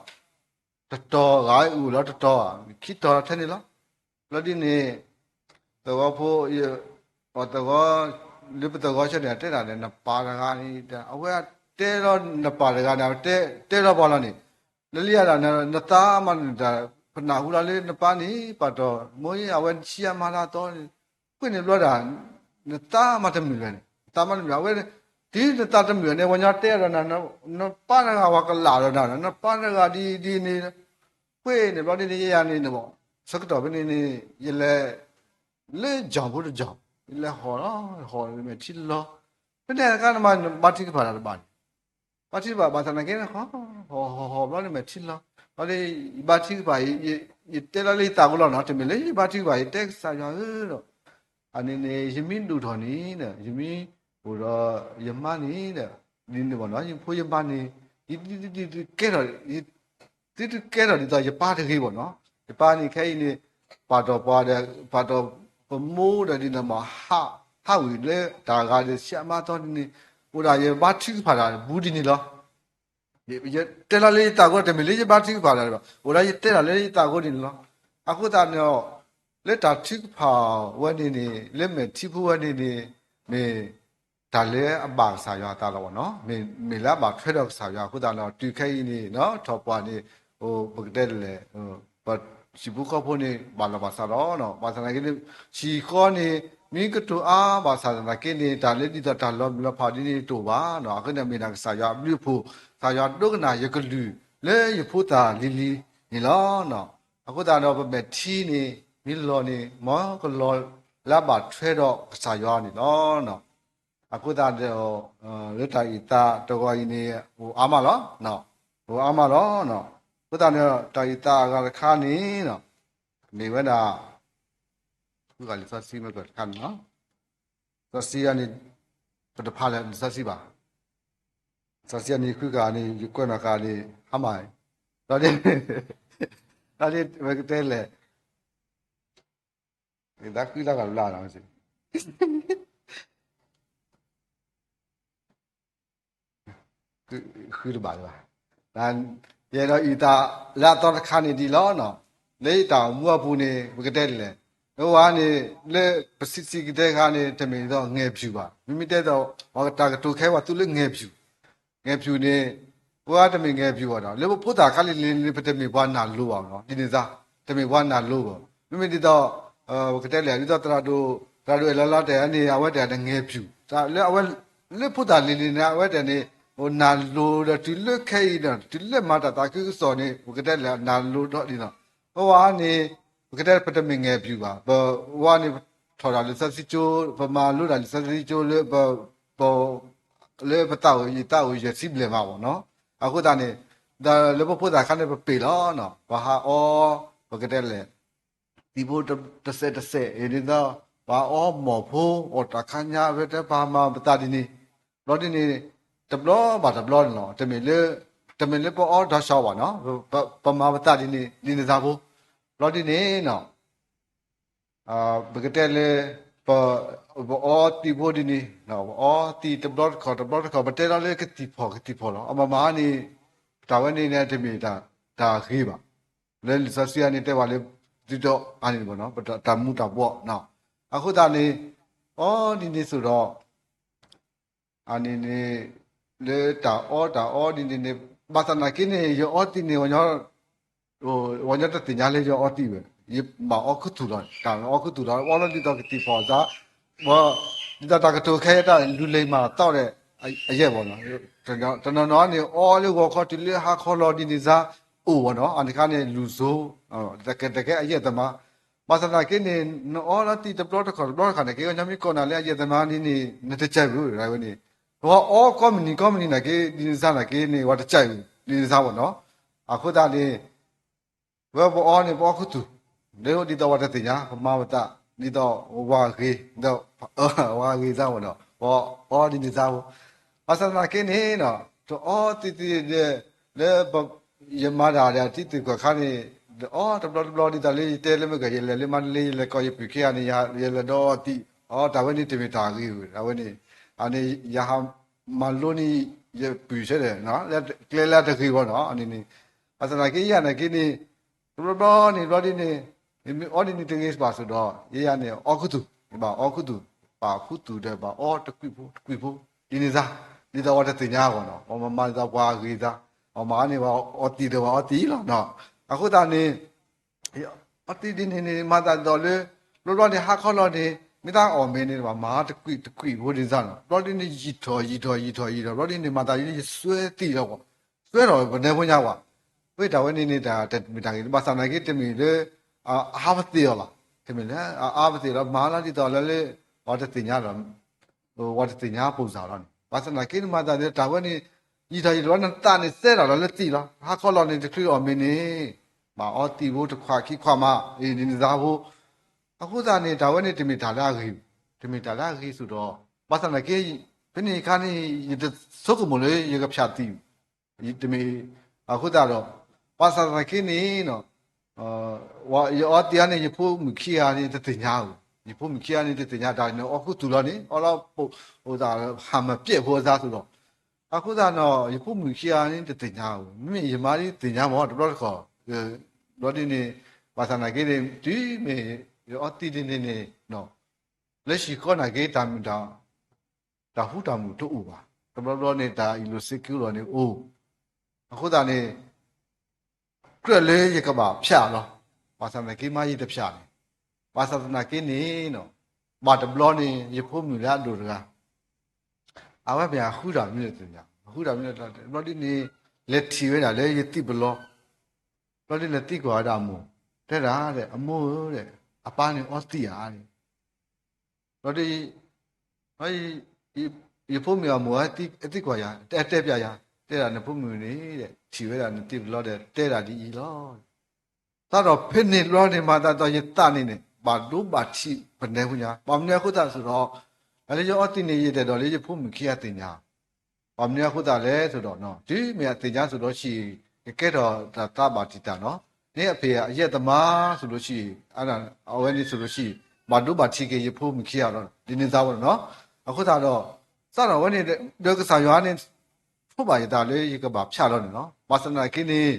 တတီၤဂၤ အိၣ်လီၤတတီၤ ခံတီၤထဲန့ၣ်လီၤ. ဘျီဒ်န့ၣ် သဝီဖိ သဝီ လၢပသဝီဆၢန့ၣ် တဲဒၣ်န့ၣ် နပၢ်တဂၤန့ၣ် အဝဲတဲလီၤ နပၢ်တဂၤန့ၣ် တဲလီၤပှၤလီၤန့ၣ် လၢလံယၤဒၣ် နသးမၤတမုာ်တၢ် ပနၢ်ဟူလီၤလၢနပၢ်န့ၣ် ပာ်တီၢ်မိၢ်အဝဲဆံးအမါလၢအသီန့ၣ် ပှ့ၤန့ၣ်ဘျီဒၣ် နသးမၤတမုာ်လၢၤန့ၣ် နသးမၤတမုာ် အဝဲ တုၤနသးတမုာ်န့ၣ် ပှၤညီတဲဒီးနၤ နပၢ်တဂၤပှၤကလၢ်ဒီးနၤ နပၢ်တဂၤဒ်ဒ်န့ၣ် ပှ့ၤန့ၣ်ဘျီဒ်န့ၣ် ယၤန့ၣ် ဆၢကတီၢ်ဖဲန့ၣ်န့ၣ် ယလဲၤ လၢကၠီၣ်ဖိတကၠီၣ် ယလဲၤဟီၣ်လီၤ ဟီၣ်မဲာ်ထံလီၤ ဖဲန့ၣ်အခါနမၤဘါထုကဖၣ်တၢ်တဘၣ်န့ၣ် ဘါထုကဖၣ်ဘၣ်ဆၣ်သနာ်က့ ဟီၣ်ဟီၣ်ဟီၣ်ဘျီန့ၣ်မဲာ်ထံလီၤ ဒီးယဘါထုကဖၣ်, ယတဲလီၤလၢယသးကအိၣ်လီၤနီၤ, တမ့ၢ်လၢယဘါထုကဖၣ်, ယတဲကစၢ်ယွၤဧၢဒီး, အန့ၣ်န့ၣ် ယမ့ၢ်ဒိၣ်ထီၣ်န့ၣ်, ယမ့ၢ်အိၣ်ဒီးယမါန့ၣ်ဒီး, ဒ်န့ၣ်ဘၣ်နီၤ, ယဖိယမါန့ၣ်, ယသုတကဲထီၣ်, သုတကဲထီၣ်ဒ်သိးယပၢ်တဂ့ၤဘၣ်နီၤ, ယပၢ်န့ၣ်ခဲအံၤန့ၣ်, ပာ်တီၢ်ပှၤဒီး, ပာ်တီၢ်ပမိၢ်ဒီးဒ်န့ၣ်မး, ဟးဝံၤလၢတၢ်ဂၤဒီးဆံးအါမးသီန့ၣ်, အိၣ်ဒၣ်ယဘါထုကဖၣ်တၢ်ဘူးဒ်န့ၣ်လီၤ. ယတဲလီၤလၢယသးကအိၣ်, တမ့ၢ်လၢယဘါထုကဖၣ်တၢ်ဘၣ်, အိၣ်ဒၣ်ယတဲတၢ်လၢယသးကအိၣ်ဒ်န့ၣ်လီၤ. အဃိသတးန့ၣ်ဒီး, လၢတၢ်ထုကဖၣ်ဝဲန့ၣ်န့ၣ်, လၢမဲာ်ထံဖိဝဲန့ၣ်န့ၣ်, မ့ၢ်တၢ်လၢအဘၣ်ကစၢ်ယွၤအသးလီၤဘၣ်နီၤ, မ့ၢ်လၢအဘၣ်ထွဲဒီးကစၢ်ယွၤအဃိသတးန့ၣ်ဒီး, တုၤခဲအံၤန့ၣ်, ထီၣ်ပှၢ်န့ၣ်, ပကတဲလဲၣ်, ပဟံၣ်ဖိဃီဖိန့ၣ် ဘၣ်လီၤဘၣ်စးလီၤ, ဘၣ်ဆၣ်သနာ်က့န့ၣ်, ဟံၣ်ဃီန့ၣ်, မ့ၢ်ကတိၤအါဘၣ်ဆၣ်သနာ်က့န့ၣ်, တၢ်လၢဒ်သိးတၢ်လီၤမုၢ်လီၤဖးဒ်န့ၣ်တအိၣ်ဘၣ်နီၤ, အဃိန့ၣ်မ့ၢ်ဒၣ်ကစၢ်ယွၤအဘျုးအဖှိၣ်, ကစၢ်ယွၤဒိကနၣ်ယကလုၢ်လၢယဖိသၣ်လံၤလံၤန့ၣ်လီၤ. အဃိသတးဒီးပမဲာ်ထံန့ၣ်, မ့ၢ်လီၤန့ၣ်, မ်ကလီၤလၢအဘၣ်ထွဲဒီးကစၢ်ယွၤန့ၣ်လီၤ. အဃိသတးဒီး, လၢတၢ်အုၣ်သးတဂီၤအံၤန့ၣ်, အိၣ်အါမးလီၤ, အိၣ်အါမးလီၤ. အဃိသတးန့ၣ်, တၢ်အုၣ်သးအဂၤတခါန့ၣ်, မ့ၢ်ဝဲဒၣ်, ဃုဂၤလံာ်စီဆှံမ့ၢ်ကတခါန့ၣ်လီၤ. စီဆှံန့ၣ်, ပတဖးလၢာ်လံာ်စီဆှံဘၣ်. စီဆှံန့ၣ်ဃုဂၤန့ၣ် ယကွဲးနီၣ်ဃာ်န့ၣ်, ဟါမၢ်, ဒီး, ဒီးဝဲကတဲလဲၣ် သးဃုတၢ်ဂၤတဘျီနီၤ, ဃုတဘၣ်လၢၤဘၣ်. ယအဲၣ်ဒိးအုၣ်သးလၢအသီတခါန့ၣ်ဒ်လီၤနီၤ. လၢယတၢ်အိၣ်မူအပူၤန့ၣ် ပကတဲဒ်လဲၣ်, အဝဲန့ၣ်, လၢပဆံးဆံးကတဲခါန့ၣ် တမ့ၢ်ဒ်သိးငဲၤပျုၢ်ဘၣ်. မ့မ့ၢ်တဲဒ်သိး ပှၤတၢ်ကတိၤခဲအံၤပှၤသူလၢငဲၤပျုၢ်, ငဲၤပျုၢ်န့ၣ်, ပှၤတမ့ၢ်ငဲၤပျုၢ်ဘၣ်ဒီး လၢပဖိသၣ်ခါလံၤလံၤန့ၣ် ပတမ့ၢ်ပှၤနၢ်လိၤဘၣ်နီၤ, ဒ်န့ၣ်သး, တမ့ၢ်ပှၤနၢ်လိၤဘၣ်. မ့မ့ၢ်ဒ်သိး, ပကတဲလဲၣ် ဒ်သိးသရၣ်ဒိၣ်, သရၣ်ဒိၣ်အဲၣ်လီၤလီၤတဲာ်န့ၣ် အဝဲတဲန့ၣ်ငဲၤပျုၢ်, လၢအဝဲ, လၢဖိသၣ်လံၤလံၤန့ၣ် အဝဲတဲန့ၣ်, နၢ်လိၤဒီးတုၤလၢခဲအံၤဒီး တုၤလၢမၤတၢ်သးခုကစီၣ်န့ၣ် ပကတဲလဲၣ်နၢ်လိၤဒီးဒ်သိး, ပဝဲန့ၣ်, ပကတဲပတမ့ၢ်ငဲၤပျုၢ်ဘၣ်, ပဝဲန့ၣ်, ထီၣ်ဒၣ်လံာ်စီဆှံကၠိ, ပမၤလိဒၣ်လံာ်စီဆှံကၠိလၢပ လၢပသးအိၣ်ယံာ်သးအိၣ်ယဲၢ်ဆံဘျဲၣ်မးဘၣ်နီၤ. အဃိသတးန့ၣ်, ဒီးလၢပဖိသၣ်ခါန့ၣ်ပပ့ၤလီၤနီၤ, ပဟးအီ, ပကတဲလဲၣ်, သံၣ်ဖိတစဲးတစဲးအံၤဒ်သိး, ပှၤအီမီၢ်ဖိ, အီၣ်တၢ်ခါညါ အဝဲတဲပှၤမၤပသးဒ်န့ၣ်, ဘျီဒ်န့ၣ်, တဘျီဘၣ်တဘျီန့ၣ်လီၤ. တမ့ၢ်လၢ, တမ့ၢ်လၢပအီဒီးဆှီဘၣ်နီၤ, ပမၤပသးဒ်န့ၣ် ဒ်န့ၣ်သးဖိ, ဘျီဒ်န့ၣ်နီၤ ပကတဲလၢ, ပ, ပအီသံၣ်ဖိဒ်န့ၣ်, ပအီသံၣ်တဘျီတခီၣ်တဘျီတခီၣ် ပတဲလီၤလၢကသံၣ်ဖီၣ်ကသံၣ်ဖီၣ်လီၤ. အမၤမၤန့ၣ်, တၢ်ဝဲန့ၣ်န့ၣ် တမ့ၢ်တၢ်ဂ့ၤဘၣ်. လၢလံာ်စီဆှံအန့ၣ်တဲဝဲလၢ, ဒ်သိးအန့ၣ်ဘၣ်နီၤ, တၢ်မူၤတၢ်ဘှီး, အဃိသတးန့ၣ်, အီဒ်န့ၣ်သိးဒီး အန့ၣ်န့ၣ်, လၢတၢ်အီတၢ်အီဒ်န့ၣ်န့ၣ်, ဘၣ်ဆၣ်သနာ်က့န့ၣ် ယအီသံးန့ၣ်, ပှၤညီတသ့ၣ်ညါလၢယအီသံးဝဲ, ယဘၣ်အီခူသူၣ်လီၤ, တၢ်အီခူသူၣ်လီၤ, အီလီၤဒ်သိးကသံၣ်ဖီၣ်သး, ဒ်သိးတၢ်ကတိၤခဲအံၤတၢ်လူၤလံမၤသီဒီး, အယဲၢ်ဘၣ်နီၤ, တနီၤနီၤန့ၣ် အီလၢဂီၤခီတုၤလၢဟါခီလီၤဒ်န့ၣ်သး, အိၣ်ဘၣ်နီၤ, အန့ၣ်ခါန့ၣ်လူၤစိ, တကဲအယဲၢ်သမါ ဘၣ်ဆၣ်သနာ်က့န့ၣ် နအီလီၤသံးတဘျီတခီၣ်တဘျီတခီၣ်န့ၣ် က့ၤကညီမ့ၢ်ကိးနၤလၢအယဲၢ်သမါန့ၣ်န့ၣ် နတကဲဘၣ်ဝဲန့ၣ်, ပှၤအီကိးမုၢ်နံၤကိးမုၢ်နံၤနာ်က့ ဒ်န့ၣ်သးနာ်က့န့ၣ် ပှၤတကဲဘၣ် ဒ်န့ၣ်သးဘၣ်နီၤ, အဃိသတးန့ၣ် ဝဲပအီန့ၣ် ပအီခူသူၣ်, ဒ်သိးပှၤတသ့ၣ်ညါ ပမၤပသး, ဒ်သိးဝၤဂ့ၤ, ဒ်သိးဝၤဂ့ၤသးဘၣ်နီၤ, ပအီဒ်န့ၣ်သးဘၣ်, ဘၣ်ဆၣ်သနာ်က့န့ၣ်နီၤ တအီသံးသံးဒီး လၢ ယမၤတၢ်ဒီးထံသ့ၣ်ကီၢ်ခါန့ၣ်, အီတဘျီတဘျီဒ်သိးလၢယတဲလၢမ့ၢ်ကီး ယလဲၤလၢမါတလ့ ယလဲၤကီးယပုၢ်ခံဂၤန့ၣ် ယလဲၤဒီးအီသံး, အီတၢ်ဝဲန့ၣ်တမ့ၢ်တၢ်ဂ့ၤဝဲ အဝဲန့ၣ်, အန့ၣ် ယဟးမၤလိန့ၢ်ယပုၢ်ဆၢဒီး ကျဲလၢတဂ့ၤဝဲနီၤ အန့ၣ်န့ၣ်, ဘၣ်ဆၣ်သနာ်က့ယဲၢ်နာ်က့န့ၣ်, တဘျီဘျီန့ၣ်ဘျီဒ်န့ၣ်, မ့ၢ်အီဒ်န့ၣ်တဂ့ၤဘၣ်ဆိးဒီး ယဲၢ်ယၤန့ၣ် အီခူသူၣ်, ဘၣ်အီခူသူၣ်, ဘၣ်ခူသူၣ်ဒီးဘၣ်အီတကွံာ်ဖိတကွံာ်ဖိ, ဒ်န့ၣ်သး, ဒ်သိးပှၤတသ့ၣ်ညါအဂီၢ်နီၤ, ပှၤမၤမၤဒ်သိးပှၤဂ့ၤသး, ပှၤမၤန့ၢ်ပှၤအီသံးဒီးပှၤအီသံးလီၤနီၤ, အဃိသတးန့ၣ် အီသံးဒ်န့ၣ်န့ၣ် မၤသးဒ်သိးလၢ, ဘျီဘျီန့ၣ် ဟါခီလီၤန့ၣ် မ့ၢ်တၢ်အီၣ်မ့ၤန့ၣ် ဘၣ်မၤတကွံာ်တကွံာ်ဖိဒ်န့ၣ်သးနီၤ, ဘျီဒ်န့ၣ် ယံာ်ထီၣ်ယံာ်ထီၣ်ယံာ်ထီၣ်ယံာ်ထီၣ် ဘျီဒ်န့ၣ် မၤသးဒ်န့ၣ် ယစွဲသံးလီၤပှၤ, စွဲထီၣ်ပနဲဖိညါပှၤ, ဝဲတၢ်ဝဲန့ၣ်န့ၣ် တၢ်တမ့ၢ်တၢ်ဂ့ၤ ဘၣ်ဆၣ်သနာ်က့တမ့ၢ်လၢ အအါပသ့ၣ်အီၤလီၤ, တမ့ၢ်လၢအအါပသ့ၣ်လီၤ မၤလီၤဒ်သိးလၢလၢ ပှၤတသ့ၣ်ညါလီၤ, ပှၤတသ့ၣ်ညါပိၢ်စၢ်လီၤန့ၣ် ဘၣ်ဆၣ်သနာ်က့နမၤသးဒ်တၢ်ဝဲန့ၣ် ယံာ်ထီၣ်ယံာ်တဘျီ နသးန့ၣ်စဲထီၣ်ဒီးလၢသံးလီၤ. ဟါခီလီၤန့ၣ် တချုးအီၣ်မ့ၤန့ၣ် ဘၣ်အီသံးဖိတခွးခံခွးမး အံၤန့ၣ်နသးဖိ. အဃိသတးန့ၣ် တၢ်ဝဲန့ၣ်တမ့ၢ်တၢ်လၢအဂ့ၤ, တမ့ၢ်တၢ်လၢအဂ့ၤအသိးဒီး ဘၣ်ဆၣ်သနာ်က့ ဖဲန့ၣ်အခါန့ၣ် ယတဆိကမိၣ်လၢယကဖၠးသံး တမ့ၢ်. အဃိသတးဒီး ဘၣ်ဆၣ်သနာ်က့န့ၣ် ယအီသံးအါန့ၣ် ယဖိမုၣ်ခံဂၤန့ၣ် တသ့ၣ်ညါဧိၤ, ယဖိမုၣ်ခံဂၤန့ၣ် တသ့ၣ်ညါတၢ်န့ၣ် အီၣ်ဃုာ်သူၣ်လီၤန့ၣ် အီၣ်လီၤပိာ်အိၣ်သး ဟးမၤပျဲၢ်ဖိအသးသိးဒီး အဃိသတးဒီး ယဖိမုၣ်ခံဂၤန့ၣ် တသ့ၣ်ညါဧိၤ, မ့မ့ၢ်ယမါဒ်သ့ၣ်ညါမး တဘျီတခီၣ်, ဘျီဒ်န့ၣ် ဘၣ်ဆၣ်သနာ်က့န့ၣ် တုၤမ့ၢ်ယအီသံးဒ်န့ၣ်န့ၣ် လၢဟံၣ်ဃီနာ်က့ တၢ်မုာ်တၢ် တၢ်ဟူတၢ်မုာ်တအိၣ်ဘၣ်. တဘျီဘျီန့ၣ် တၢ်အ့ၣ်လိာ်စ့က့လိာ်န့ၣ်အိၣ်. အဃိသတးန့ၣ် ကြၢးလၢယကဘၣ်ဖၠးလီၤ. ဘၣ်ဆၣ်သနာ်က့ မ့ၢ်ယတဖၠးန့ၣ်, ဘၣ်ဆၣ်သနာ်က့န့ၣ် ဘၣ်တဘျီန့ၣ် ယဖိမုၣ်လၢအဒိၣ်တဂၤ အဝဲမ့ၢ်အဃုတၢ်မနုၤလဲၣ်သ့ၣ်ညါ, အဃုတၢ်မနုၤလဲၣ်, ဘျီဒ်န့ၣ် လဲၤထံၣ်ဝဲဒၣ်လၢယသံးပလီ, ဘျီဒ်လဲၤသံကွၢ်ဝဲဒၣ်အမိၢ်, တဲဒၣ်ဒီး အမိၢ်ဧၢဒီး အပၢ်န့ၣ်အီသံးဧါန့ၣ် ဘျီဒ် ယဖိမုၣ်အမိၢ် သံကွၢ်ယၤ, တဲပျးယၤ, တဲဒၣ်နဖိမုၣ်န့ၣ် ထံၣ်ဝဲဒၣ်နသံးပလီဒီး တဲဒၣ်ဒ်အံၤလီၤ. သးဒီးဖဲန့ၣ်ဘျီန့ၣ် မၤသးဒီးယသးန့ၣ်န့ၣ် ဘၣ်ဒိဘၣ်ထံးပနဲဖိညါ, ဘၣ်မနုၤအဃိသတးသိးဒီး လၢယအီသံးန့ၣ် ယတအဲၣ်ဒိးလၢယဖိမုၣ်ခံဂၤသ့ၣ်ညါ ဘၣ်မနုၤအဃိသတးလဲၣ်သိးဒီး တုၤမ့ၢ်အသ့ၣ်ညါသိးဒီးဆံး ကကဲထီၣ်တၢ်သးဘၣ်တံာ်တာ်နီၤ, န့ၣ်အဖံးအယဲၢ်သမါသိးဒီးဆံး, အဝဲန့ၣ်သိးဒီးဆံး ဘၣ်ဒိဘၣ်ထံးက့ၤယဖိမုၣ်ခံဂၤဒီး ဒ်န့ၣ်သးဝဲနီၤ. အဃိသတးဒီး သးဒီးဝဲန့ၣ် ဒီးကစၢ်ယွၤန့ၣ် ထိးဘၣ်ယသးလၢယကဘၣ်ဖၠးလီၤန့ၣ်လီၤ. ဘၣ်ဆၣ်သနာ်က့န့ၣ်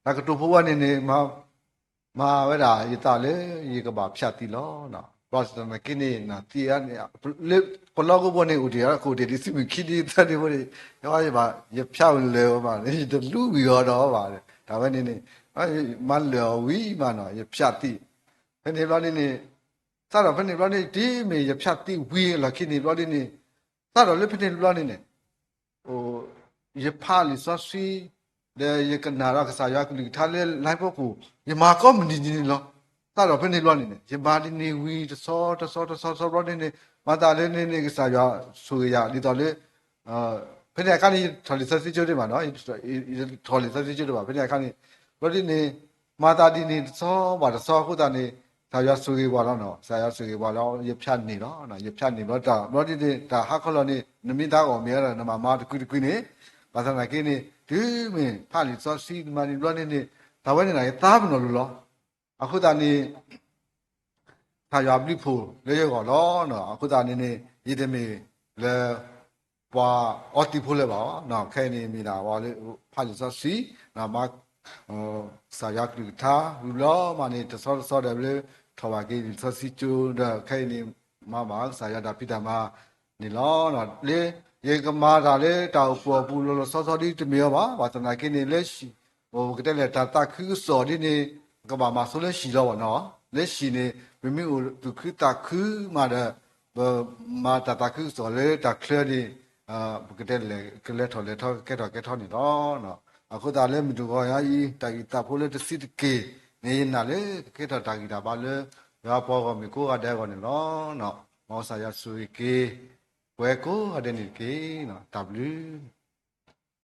တၢ်ကတိၤဖိဝဲန့ၣ်န့ၣ် မၤဝဲဒၣ်ယသးလၢယကဘၣ်ဖၠးသံးလီၤ. ဘၣ်ဆၣ်သနာ်က့န့ၣ် နသံးအါန့ၣ် လၢပလီၢ်ကအိၣ်ဘိန့ၣ် အိၣ်တ့ၢ်အီၤ ကအိၣ်တ့ၢ်ဒ်သုးမုၢ်ခံဒ်သၢန့ၣ်ဖိန့ၣ် ယဘၣ် ယဖၠးလၢာ်အီၤဘၣ် ယတလူဝံၤအီၤဒီးဘၣ် တၢ်ဝဲန့ၣ်န့ၣ် မၤလၢာ်အီၤဝံၤမးနီၤ ယဖၠးသံး. ဖဲန့ၣ်ဘျီန့ၣ်န့ၣ် သးဒီးဖဲန့ၣ်ဘျီန့ၣ် တုၤမ့ၢ်ယဖၠးသံးဝံၤအလီၢ်ခံန့ၣ်ဘျီန့ၣ်န့ၣ် သးဒီးလၢဖဲန့ၣ်ဘျီန့ၣ်န့ၣ် ယဖးလံာ်စီဆှံ ဒီးယကနၣ်ဒီးကစၢ်ယွၤကလုၢ်ကထါလၢ live ဖီခိၣ် ယမၤကိးမုၢ်နံၤဒ်န့ၣ်လီၤ. သးဒီးဖဲန့ၣ်ဘျီန့ၣ်န့ၣ် ယမၤဒ်န့ၣ်ဝံၤတဆီတဆီတဆီတဆီဘျီန့ၣ်န့ၣ် မၤသးလၢန့ၣ်န့ၣ် ကစၢ်ယွၤဆိၣ်ဂ့ၤယၤ ဒ်သိးလၢ ဖဲန့ၣ်အခါန့ၣ် ယထီၣ်လံာ်စီဆှံကၠိဒံးဘၣ်နီၤ, ယထီၣ်လံာ်စီဆှံကၠိဒံးဘၣ် ဖဲန့ၣ်အခါန့ၣ် ဘျီဒ်န့ၣ် မၤသးဒ်န့ၣ်တဆီဘၣ်တဆီအဃိသတးန့ၣ် ကစၢ်ယွၤဆိၣ်ဂ့ၤပှၤလီၤနီၤ, ကစၢ်ယွၤဆိၣ်ဂ့ၤပှၤလီၤ ယဖၠးန့ၢ်လီၤ, ယဖၠးန့ၢ်ဘျီတၢ် ဘျီဒ်န့ၣ် တၢ်ဟါခီလီၤန့ၣ် နမ့ၢ်တၢ်အီၣ်မ့ၢ်ဝဲဒီး နမၤမၤတကွံတကွံန့ၣ် ဘၣ်ဆၣ်သနာ်က့န့ၣ် တုၤမ့ၢ်ဖးလံာ်စီဆှံမၤန့ၣ်ဘျီန့ၣ်န့ၣ် တၢ်ဝဲန့ၣ်န့ၣ် ယသးပနီၣ်လိၤလီၤ. အဃိသတးန့ၣ် ကစၢ်ယွၤဘျုးဖှိၣ်လၢယဂီၢ်လီၤ. အဃိသတးန့ၣ်န့ၣ် ယတမ့ၢ်လၢ ပှၤအီသံးဖိလၢၤဘၣ်အီၤ, ခဲအံၤန့ၣ်မ့ၢ်ဒၣ်ပှၤလၢဖးလံာ်စီဆှံ မၤ ကစၢ်ယွၤကလုၢ်ကထါ ဝံၤဘျီမးန့ၣ် တဆီတဆီဒီးလၢ ထီၣ်ဘၣ်က့ၤလံာ်စီဆှံကၠိဒီး ခဲအံၤန့ၣ် မၤဘၣ်ကစၢ်ယွၤတၢ်ဖံးတၢ်မၤန့ၣ်လီၤ. လၢ ယကမၤတၢ်လၢတၢ်အိၣ်ဖှိၣ်အပူၤလီၤလီၤဆီဆီဒ်တမ့ၢ်အီၤဘၣ်, ဘၣ်ဆၣ်သနာ်က့န့ၣ် လၢ ပကတဲလဲၣ်တၢ်သးခုကစီၣ်ဒ်န့ၣ် ပကဘၣ်မၤဆိလၢဟံၣ်လီၤဘၣ်နီၤ, လၢဟံၣ်န့ၣ် ပမ့ၢ်အိၣ်သူၣ်ခုသးခုမးဒီး ပမၤတၢ်သးခုကစီၣ်လၢတၢ်ချၢန့ၣ် ပကတဲလဲၣ် ကလဲၤထီၣ်လဲၤထီ ကကဲထီၣ်ကဲထီန့ၣ်လီၤ. အဃိသတးလၢမုၢ်တဂီၤညါအံၤ တၢ်ဂ့ၢ်တၢ်ဖိလၢတဆံးတက့ၢ်န့ၣ် ယနာ်လၢကကဲထီၣ်တၢ်ဂံၢ်တၢ်ဘါလၢ ယွၤပှၤဂီၢ်မုၢ်ကိးဂၤဒဲးအဂီၢ်န့ၣ်လီၤ. မ်ကစၢ်ယွၤဆိၣ်ဂ့ၤက့ၤ ပှၤကိးဂၤဒဲးန့ၣ်တက့ၢ်. တၢ်ဘျုး